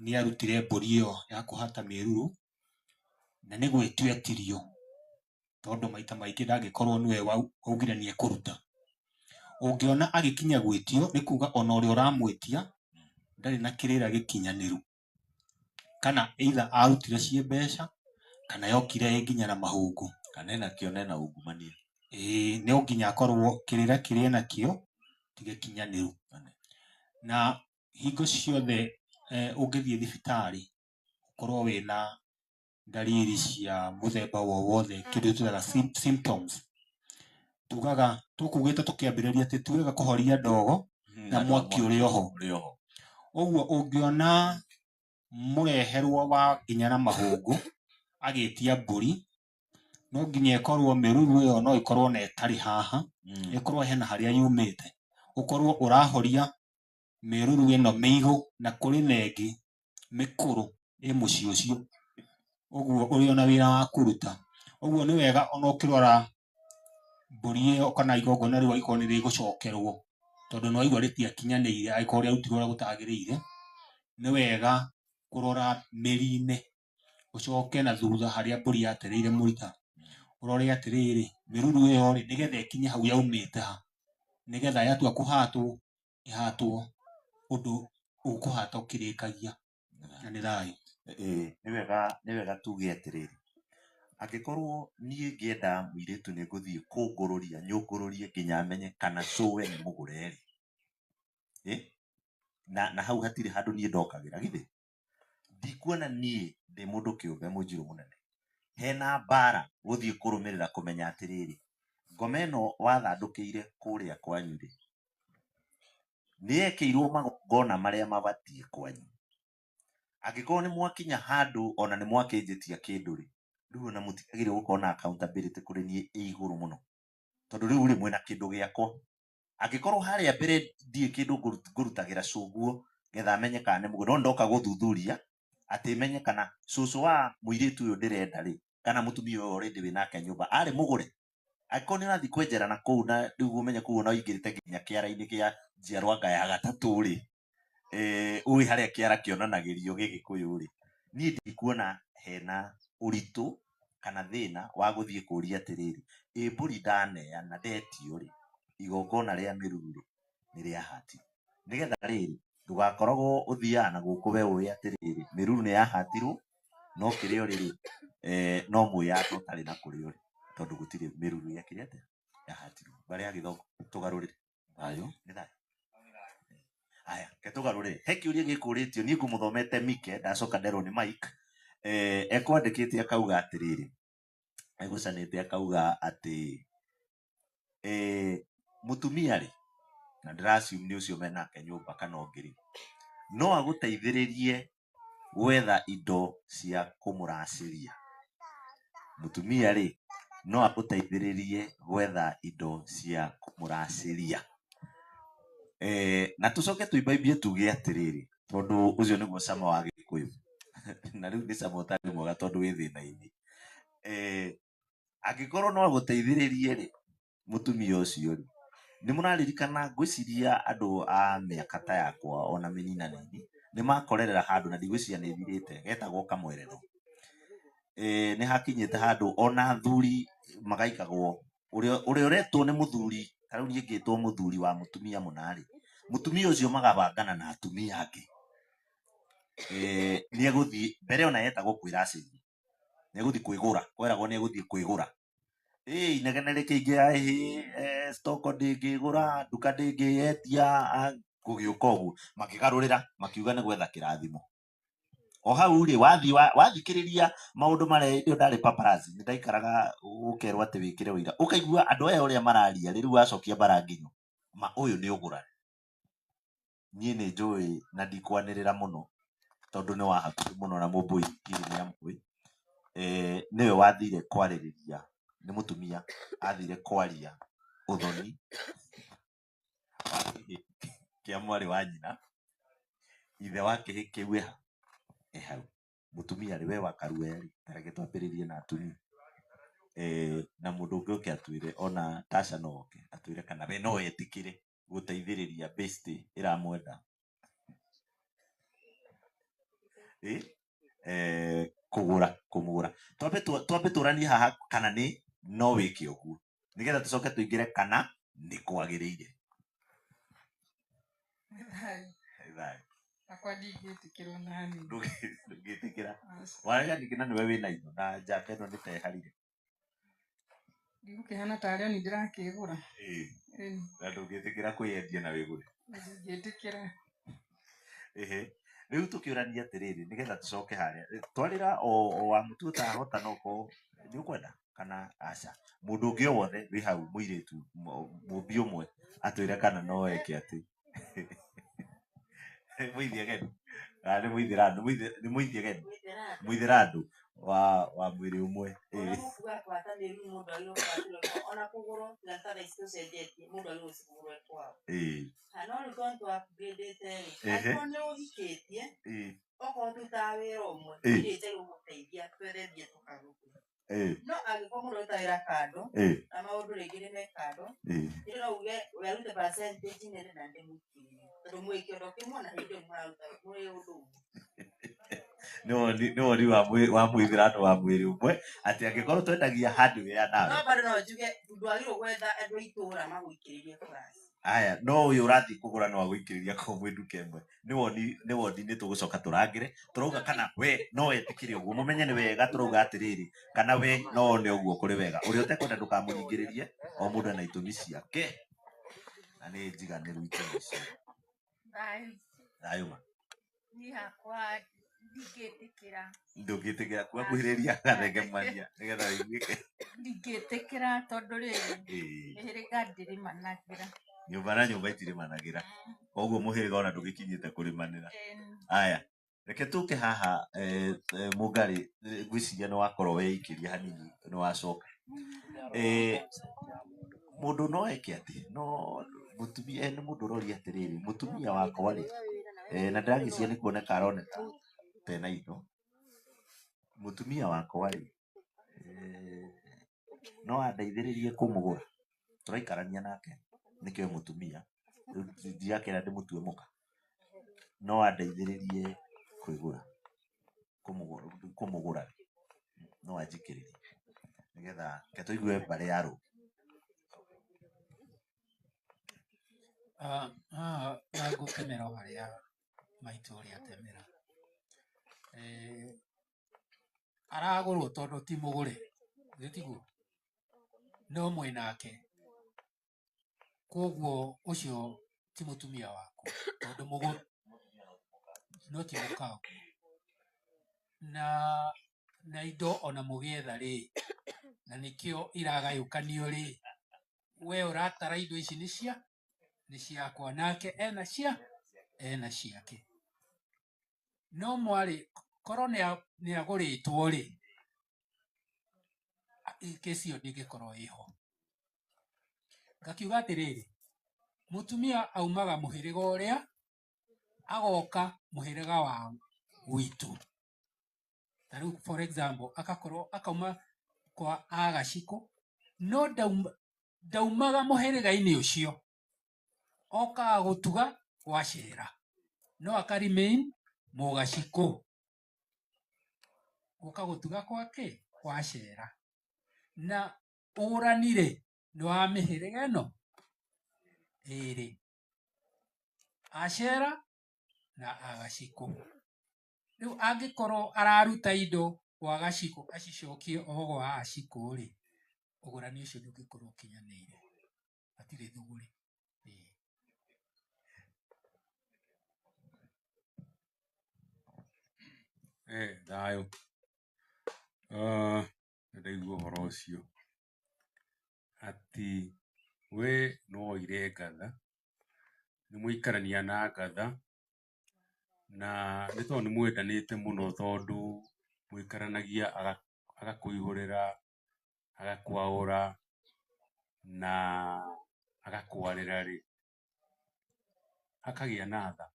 nĩ arutire mbũri ĩyo ya kũhata mĩruru, na nĩ gwĩtio etirio, tondũ maita maingĩ ndangĩkorwo nĩwe waugire nĩ ekũruta. Ũngĩona agĩkinya gwĩtio, nĩ kuga ona ũrĩa ũramwĩtia ndarĩ na kĩrĩra gĩkinyanĩru. Kana either arutire ciĩ mbeca, kana yokire ĩ nginya na mahũngũ. Kana ena kĩo na ena ungumania. Ĩĩ no nginya akorwo kĩrĩra kĩrĩa enakĩo ti gĩkinyanĩru. Na hingo ciothe ũngĩthiĩ thibitarĩ ũkorwo wĩna ndariri cia mũthemba wowothe kĩndũ twĩtaga symptoms, tugaga tũkugĩte tũkĩambĩrĩria atĩ ti wega kũhoria ndogo na mwaki ũrĩ oho. Ũguo ũngĩona mũreherwo wa nginya na mahũngũ agĩtia mbũri, no nginya ĩkorwo mĩruru ĩyo no ĩkorwo na ĩtarĩ haha, ĩkorwo hena harĩa yumĩte, ũkorwo ũrahoria mĩruru ĩno mĩigũ na kũrĩ na ĩngĩ mĩkũrũ ĩ mũciĩ ũcio, ũguo ũrĩ ona wĩra wa kũruta. Ũguo nĩ wega ona ũkĩrora mbũri ĩyo kana igongona rĩu angĩkorwo nĩ rĩgũcokerwo, tondũ nĩ waigua rĩtiakinyanĩire angĩkorwo rĩarutirwo ũrĩa gũtagĩrĩire, nĩ wega kũrora mĩri-inĩ, ũcoke na thutha harĩa mbũri yatereire mũrita, ũrore atĩrĩrĩ, mĩruru ĩyo rĩ, nĩgetha ĩkinye hau yaumĩte ha, nĩgetha yatua kũhatwo, ĩhatwo ũndũ ũkũhata ũkĩrĩkagia. Na nĩ thayũ. Nĩ wega tuge atĩrĩrĩ, angĩkorwo niĩ ngĩenda mũirĩtu nĩ ngũthiĩ kũngũrũria nyũngũrũrie nginya menye kana cũwe nĩ mũgũre rĩ, na hau hatirĩ handũ niĩ ndokagĩra githĩ, ndikuona niĩ ndĩ mũndũ kĩũmbe mũnjirũ mũnene hena mbara gũthiĩ kũrũmĩrĩra kũmenya atĩrĩrĩ, ngoma ĩno wathandũkĩire kũrĩa kwanyu rĩ, nĩ yekĩirwo magongona marĩa mabatiĩ kwanyu. Angĩkorwo nĩ mwakinya handũ ona nĩ mwakĩnjĩtia kĩndũ rĩ, rĩu ona mũtiagĩrĩirwo gũkorwo na accountability kũrĩ niĩ ĩ igũrũ mũno, tondũ rĩu rĩ mwĩna kĩndũ gĩakwa. Angĩkorwo harĩa mbere ndirĩ kĩndũ ngũrutagĩra cũguo nĩgetha amenye kana nĩ mũgũre, no ndoka gũthuthuria atĩ menye kana cũcũ wa mũirĩtu ũyũ ndĩrenda rĩ, kana mũtumia ũyũ already wĩnake nyũmba arĩ mũgũre. Angĩkorwo nĩ ũrathiĩ kwenjera na kũu na rĩu ũmenye kũu ona ũingĩrĩte nginya kĩara-inĩ kĩa njiarwanga ya gatatũ rĩ, ũĩ harĩa kĩara kĩonanagĩrio gĩgĩkũyũ rĩ, niĩ ndikuona hena ũritũ kana thĩna wa gũthiĩ kũria atĩrĩrĩ, ĩ mbũri ndaneana ndetio rĩ, igongona rĩa mĩruru rĩ, nĩ rĩahatirwo. Nĩgetha rĩrĩ, ndũgakoragwo ũthiaga na gũkũ we ũĩ atĩrĩrĩ, mĩruru nĩ yahatirwo, no kĩrĩa ũrĩ rĩ, no mwĩyato ũtarĩ na kũrĩa ũrĩ, tondũ gũtirĩ mĩruru yekire atĩa, yahatirwo. Mbarĩ ya Gĩthongo, tũgarũrĩre. Thayũ. Nĩ thayũ. Aya, ke tũgarũrĩre. He kĩũria gĩkũrĩtio, niĩ ngũmũthomete Mike, ndacoka nderwo nĩ Mike. Ekwandĩkĩte akauga atĩrĩrĩ, egũcanĩte akauga atĩ, mũtumia rĩ, na ndĩra assume nĩ ũcio menake nyũmba kana ũngĩ rĩ, no agũteithĩrĩrie gwetha indo cia kũmũracĩria. Mũtumia rĩ, no agũteithĩrĩrie gwetha indo cia kũmũracĩria. Na tũcoke tũimbaimbie tuge atĩrĩrĩ, tondũ ũcio nĩguo cama wa Gĩkũyũ. Na rĩu nĩ cama ũtarĩ mwega tondũ wĩ thĩna-inĩ. Angĩkorwo no agũteithĩrĩrie rĩ, mũtumia ũcio rĩ, nĩ mũraririkana ngwĩciria andũ a mĩaka ta yakwa ona mĩninanini, nĩ makorerera handũ na ndigwĩciria nĩ ĩthirĩte, getagwo kamwerero. Nĩ hakinyĩte handũ ona athuri magaikagwo, ũrĩa ũretwo nĩ mũthuri, ta rĩu niĩ ngĩtwo mũthuri wa mũtumia mũna rĩ, mũtumia ũcio magabangana na atumia angĩ. Nĩ egũthiĩ, mbere ona yetagwo kwĩracĩria, nĩ egũthiĩ kwĩgũra, kweragwo nĩ egũthiĩ kwĩgũra. Inegene rĩkĩingĩha, stoko ndĩngĩgũra, nduka ndĩngĩendia, gũgĩũka ũguo, makĩgarũrĩra, makiuga nĩ gwetha kĩrathimo. O hau rĩ, wathiĩ wathikĩrĩria maũndũ marĩa hĩndĩ ĩyo ndarĩ paparazzi, nĩ ndaikaraga ũkerwo atĩ wĩkĩre ũira, ũkaigua andũ aya ũrĩa mararia rĩu wacokia mbara nginyo ma ũyũ nĩ ũgũrani. Niĩ nĩ njũĩ na ndikwanĩrĩra mũno tondũ nĩ wa hakuhĩ mũno na Mũmbũi hihi nĩ amũĩ. Nĩwe wathire kwarĩrĩria, nĩ mũtumia athire kwaria ũthoni wa kĩhĩ kĩa mwarĩ wa nyina, ithe wa kĩhĩ kĩu eha e hau. Mũtumia rĩ, we wa Karue rĩ, ta reke twambĩrĩrie na atumia. Na mũndũ ũngĩ oke atwĩre, ona Tasha no oke atwĩre kana we no etĩkĩre gũteithĩrĩria bestie ĩramwenda. Kũgũra, kũmũgũra. Twambe twambe tũranie haha kana nĩ no wĩke ũguo, nĩgetha tũcoke tũingĩre kana nĩ kwagĩrĩire. Thayũ. Akwa ndingĩtĩkĩrwo na hanini. Ndũngĩtĩkĩra. Warega ningĩ na nĩwe wĩna indo na njamba ĩno nĩ ta ĩharire. Ndigũkĩhana tarĩ o niĩ ndĩrakĩgũra. Na ndũngĩtĩkĩra kwĩyendia na wĩgũre. Ndingĩtĩkĩra. Ehe. Rĩu tũkĩũrania atĩrĩrĩ, nĩgetha tũcoke harĩa. Twarĩra o wa mũtu ũtahota no ũkorwo nĩ ũkwenda kana aca. Mũndũ ũngĩ o wothe wĩ hau mũirĩtu mũmbi ũmwe atwĩre kana no eke atĩ. Mũithiageni. Kana nĩ mũithĩrandu, nĩ mũithiageni. Mũithĩrandu wa mwĩrĩ ũmwe. Ona mũkuga kwata mĩruru mũndũ agĩrĩirwo kũhatĩrwo, ona kũgũrwo, tiga ta thaa ici tũcenjetie, mũndũ agĩrĩirwo gũcigũrwo e kwao. No rĩu tondũ nĩtũ-upgrade-ĩte rĩ, angĩkorwo nĩ ũhikĩtie, okorwo tũrutaga wĩra ũmwe, niĩ njagĩrĩirwo gũgũteithia twethe mbia tũkagũre. No angĩkorwo mũndũ aruta wĩra kando, na maũndũ rĩngĩ nĩ me kando, rĩu no uge we arute percentage nene na ndĩmũikĩrie. Tondũ mwĩ kĩondo kĩmwe na hĩndĩ ĩyo mũraruta mwĩ ũndũ ũmwe. Nĩ woni wa mũithĩrandu wa mwĩrĩ ũmwe atĩ angĩkorwo twendagia hardware nawe. No bado no njuge ndwagĩrĩirwo gwetha andũ a itũũra magũikĩrĩrie class. Aya, no ũyũ ũrathiĩ kũgũra no agũikĩrĩria kũu mwĩ nduka ĩmwe. Nĩ woni nĩ tũgũcoka tũrangĩre. Tũrauga kana we no etĩkĩre ũguo. Mũmenye nĩ wega tũrauga atĩrĩrĩ, kana we no one ũguo kũrĩ wega. Ũrĩa ũtekwenda ndũkamũringĩrĩrie, o mũndũ ena itũmi ciake. Na nĩ njiganĩru itũmi icio. Thayũ. Thayũ ma. Niĩ hakwa ndingĩtĩkĩra. Ndũngĩtĩkĩra kuhakuhĩrĩria gathenge mwania nĩgetha wĩiguĩke. Ndingĩtĩkĩra tondũ rĩrĩ, mĩhĩrĩga ndĩrĩmanagĩra. Nyũmba na nyũmba itirĩmanagĩra. Koguo mũhĩrĩga ona ndũgĩkinyĩte kũrĩmanĩra. Aya, reke tũke haha Mũngarĩ, ngwĩciria nĩ wakorwo weikĩria hanini nĩ wacoka. Mũndũ no eke atĩ, no mũtumia, nĩ mũndũ ũroria atĩrĩrĩ, mũtumia wakwa rĩ, na ndĩragĩciria nĩ kuoneka aroneka tena indo. Mũtumia wakwa rĩ, no andeithĩrĩrie kũmũgũra. Tũraikarania nake, nĩkĩo mũtumia, rĩu ndirakĩenda ndĩmũtue mũka. No andeithĩrĩrie kwĩgũra, kũmũgũra, no anjikĩrĩrie. Nĩgetha reke tũigue mbarĩ ya rũĩ. Haha na ngũtemera o harĩa maitũ ũrĩa atemera. Aragũrwo tondũ ti mũgũre, githĩ tiguo? No mwĩnake. Koguo ũcio ti mũtumia waku, tondũ mũgũre no ti mũkagu. Na indo ona mũgĩetha rĩ, na nĩkĩo iragayũkanio rĩ, we ũratara indo ici nĩ cia, nĩ ciakwa, nake ena cia, ena ciake. No mwarĩ, korwo nĩ agũrĩtwo rĩ, kesi ĩyo ndĩngĩkorwo ĩho. Ngakiuga atĩrĩrĩ, mũtumia aumaga mũhĩrĩga ũrĩa, agoka mũhĩrĩga wa gwitũ. Ta rĩu for example, akakorwo akauma kwa Agacikũ, no ndaumaga mũhĩrĩga-inĩ ũcio. Okaga gũtuga gwa Cera, no aka remain Mũgacikũ. Gũka gũtuga kwa kĩ? Kwa Cera. Na ũgũrani rĩ, nĩ wa mĩhĩrĩga ĩno ĩrĩ, Acera na Agacikũ. Rĩu angĩkorwo araruta indo gwa Gacikũ acicokie o gwa Acikũ rĩ, ũgũrani ũcio ndũngĩkorwo ũkinyanĩire. Hatirĩ thũgũrĩ. Thayũ. Nĩndaigua ũhoro ũcio atĩ we no woire ngatha, nĩ mũikarania na ngatha, na nĩ tondũ nĩ mwendanĩte mũno tondũ mũikaranagia agakũihũrĩra, agakwaũra na agakwarĩra rĩ, hakagĩa na tha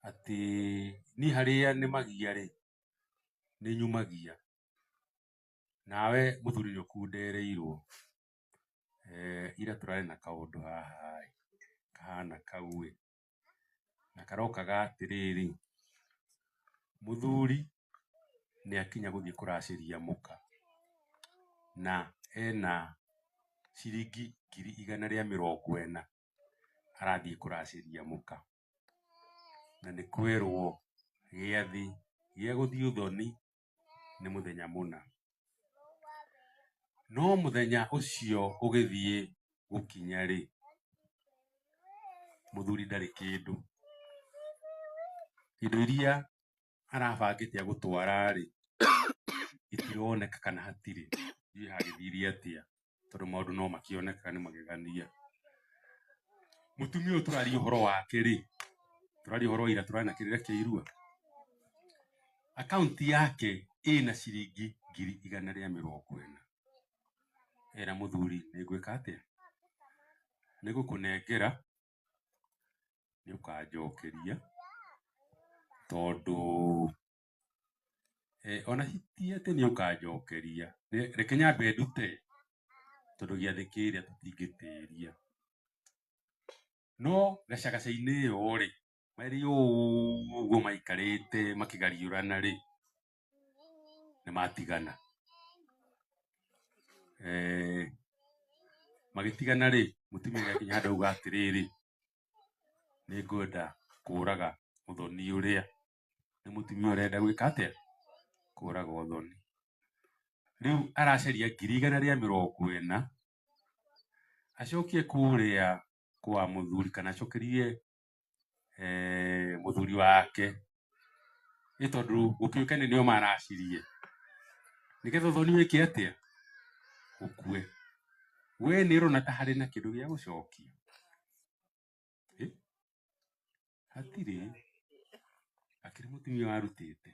atĩ niĩ harĩa nĩmagia rĩ, nĩ nyumagia. Nawe mũthuri nĩ ũkundereirwo. Ira tũrarĩ na kaũndũ haha ĩ, kahana kau ĩ, na karokaga atĩrĩrĩ, mũthuri nĩ akinya gũthiĩ kũracĩria mũka, na ena ciringi 140,000 arathiĩ kũracĩria mũka. Na nĩ kwerwo gĩathĩ gĩa gũthiĩ ũthoni nĩ mũthenya mũna. No mũthenya ũcio ũgĩthiĩ gũkinya rĩ, mũthuri ndarĩ kĩndũ. Indo iria arabangĩte agũtwara rĩ, itironeka kana hatirĩ. Ndiũĩ hagĩthire atĩa tondũ maũndũ no makĩonekaga nĩ magegania. Mũtumia ũyũ tũraria ũhoro wake rĩ, tũraria ũhoro wa ira tũrarĩ na kĩrĩra kĩa irua. Akaunti yake ĩna ciringi 140,000. Era mũthuri nĩngwĩka atĩa? Nĩngũkũnengera, nĩ ũkanjokeria tondũ ona ti atĩ nĩ ũkanjokeria, reke nyambe ndute tondũ gĩathĩ kĩrĩa tũtingĩtĩria. No gacagaca-inĩ ĩyo rĩ, marĩ ũguo maikarĩte makĩgariũrana rĩ, nĩ matigana. Magĩtigana rĩ, mũtumia nĩ akinya handũ auga atĩrĩrĩ, nĩ ngwenda kũraga mũthoni ũrĩa. Nĩ mũtumia ũrenda gwĩka atĩa? Kũraga ũthoni. Rĩu aracaria 140,000 acokie kũrĩa kwa mũthuri kana acokerie mũthuri wake nĩ tondũ gũkĩũĩkaine nĩo maracirie nĩgetha ũthoni wĩke atĩa? Ũkue. We nĩ ũrona ta harĩ na kĩndũ gĩa gũcokia? Hatirĩ. Akĩrĩ mũtumia warutĩte.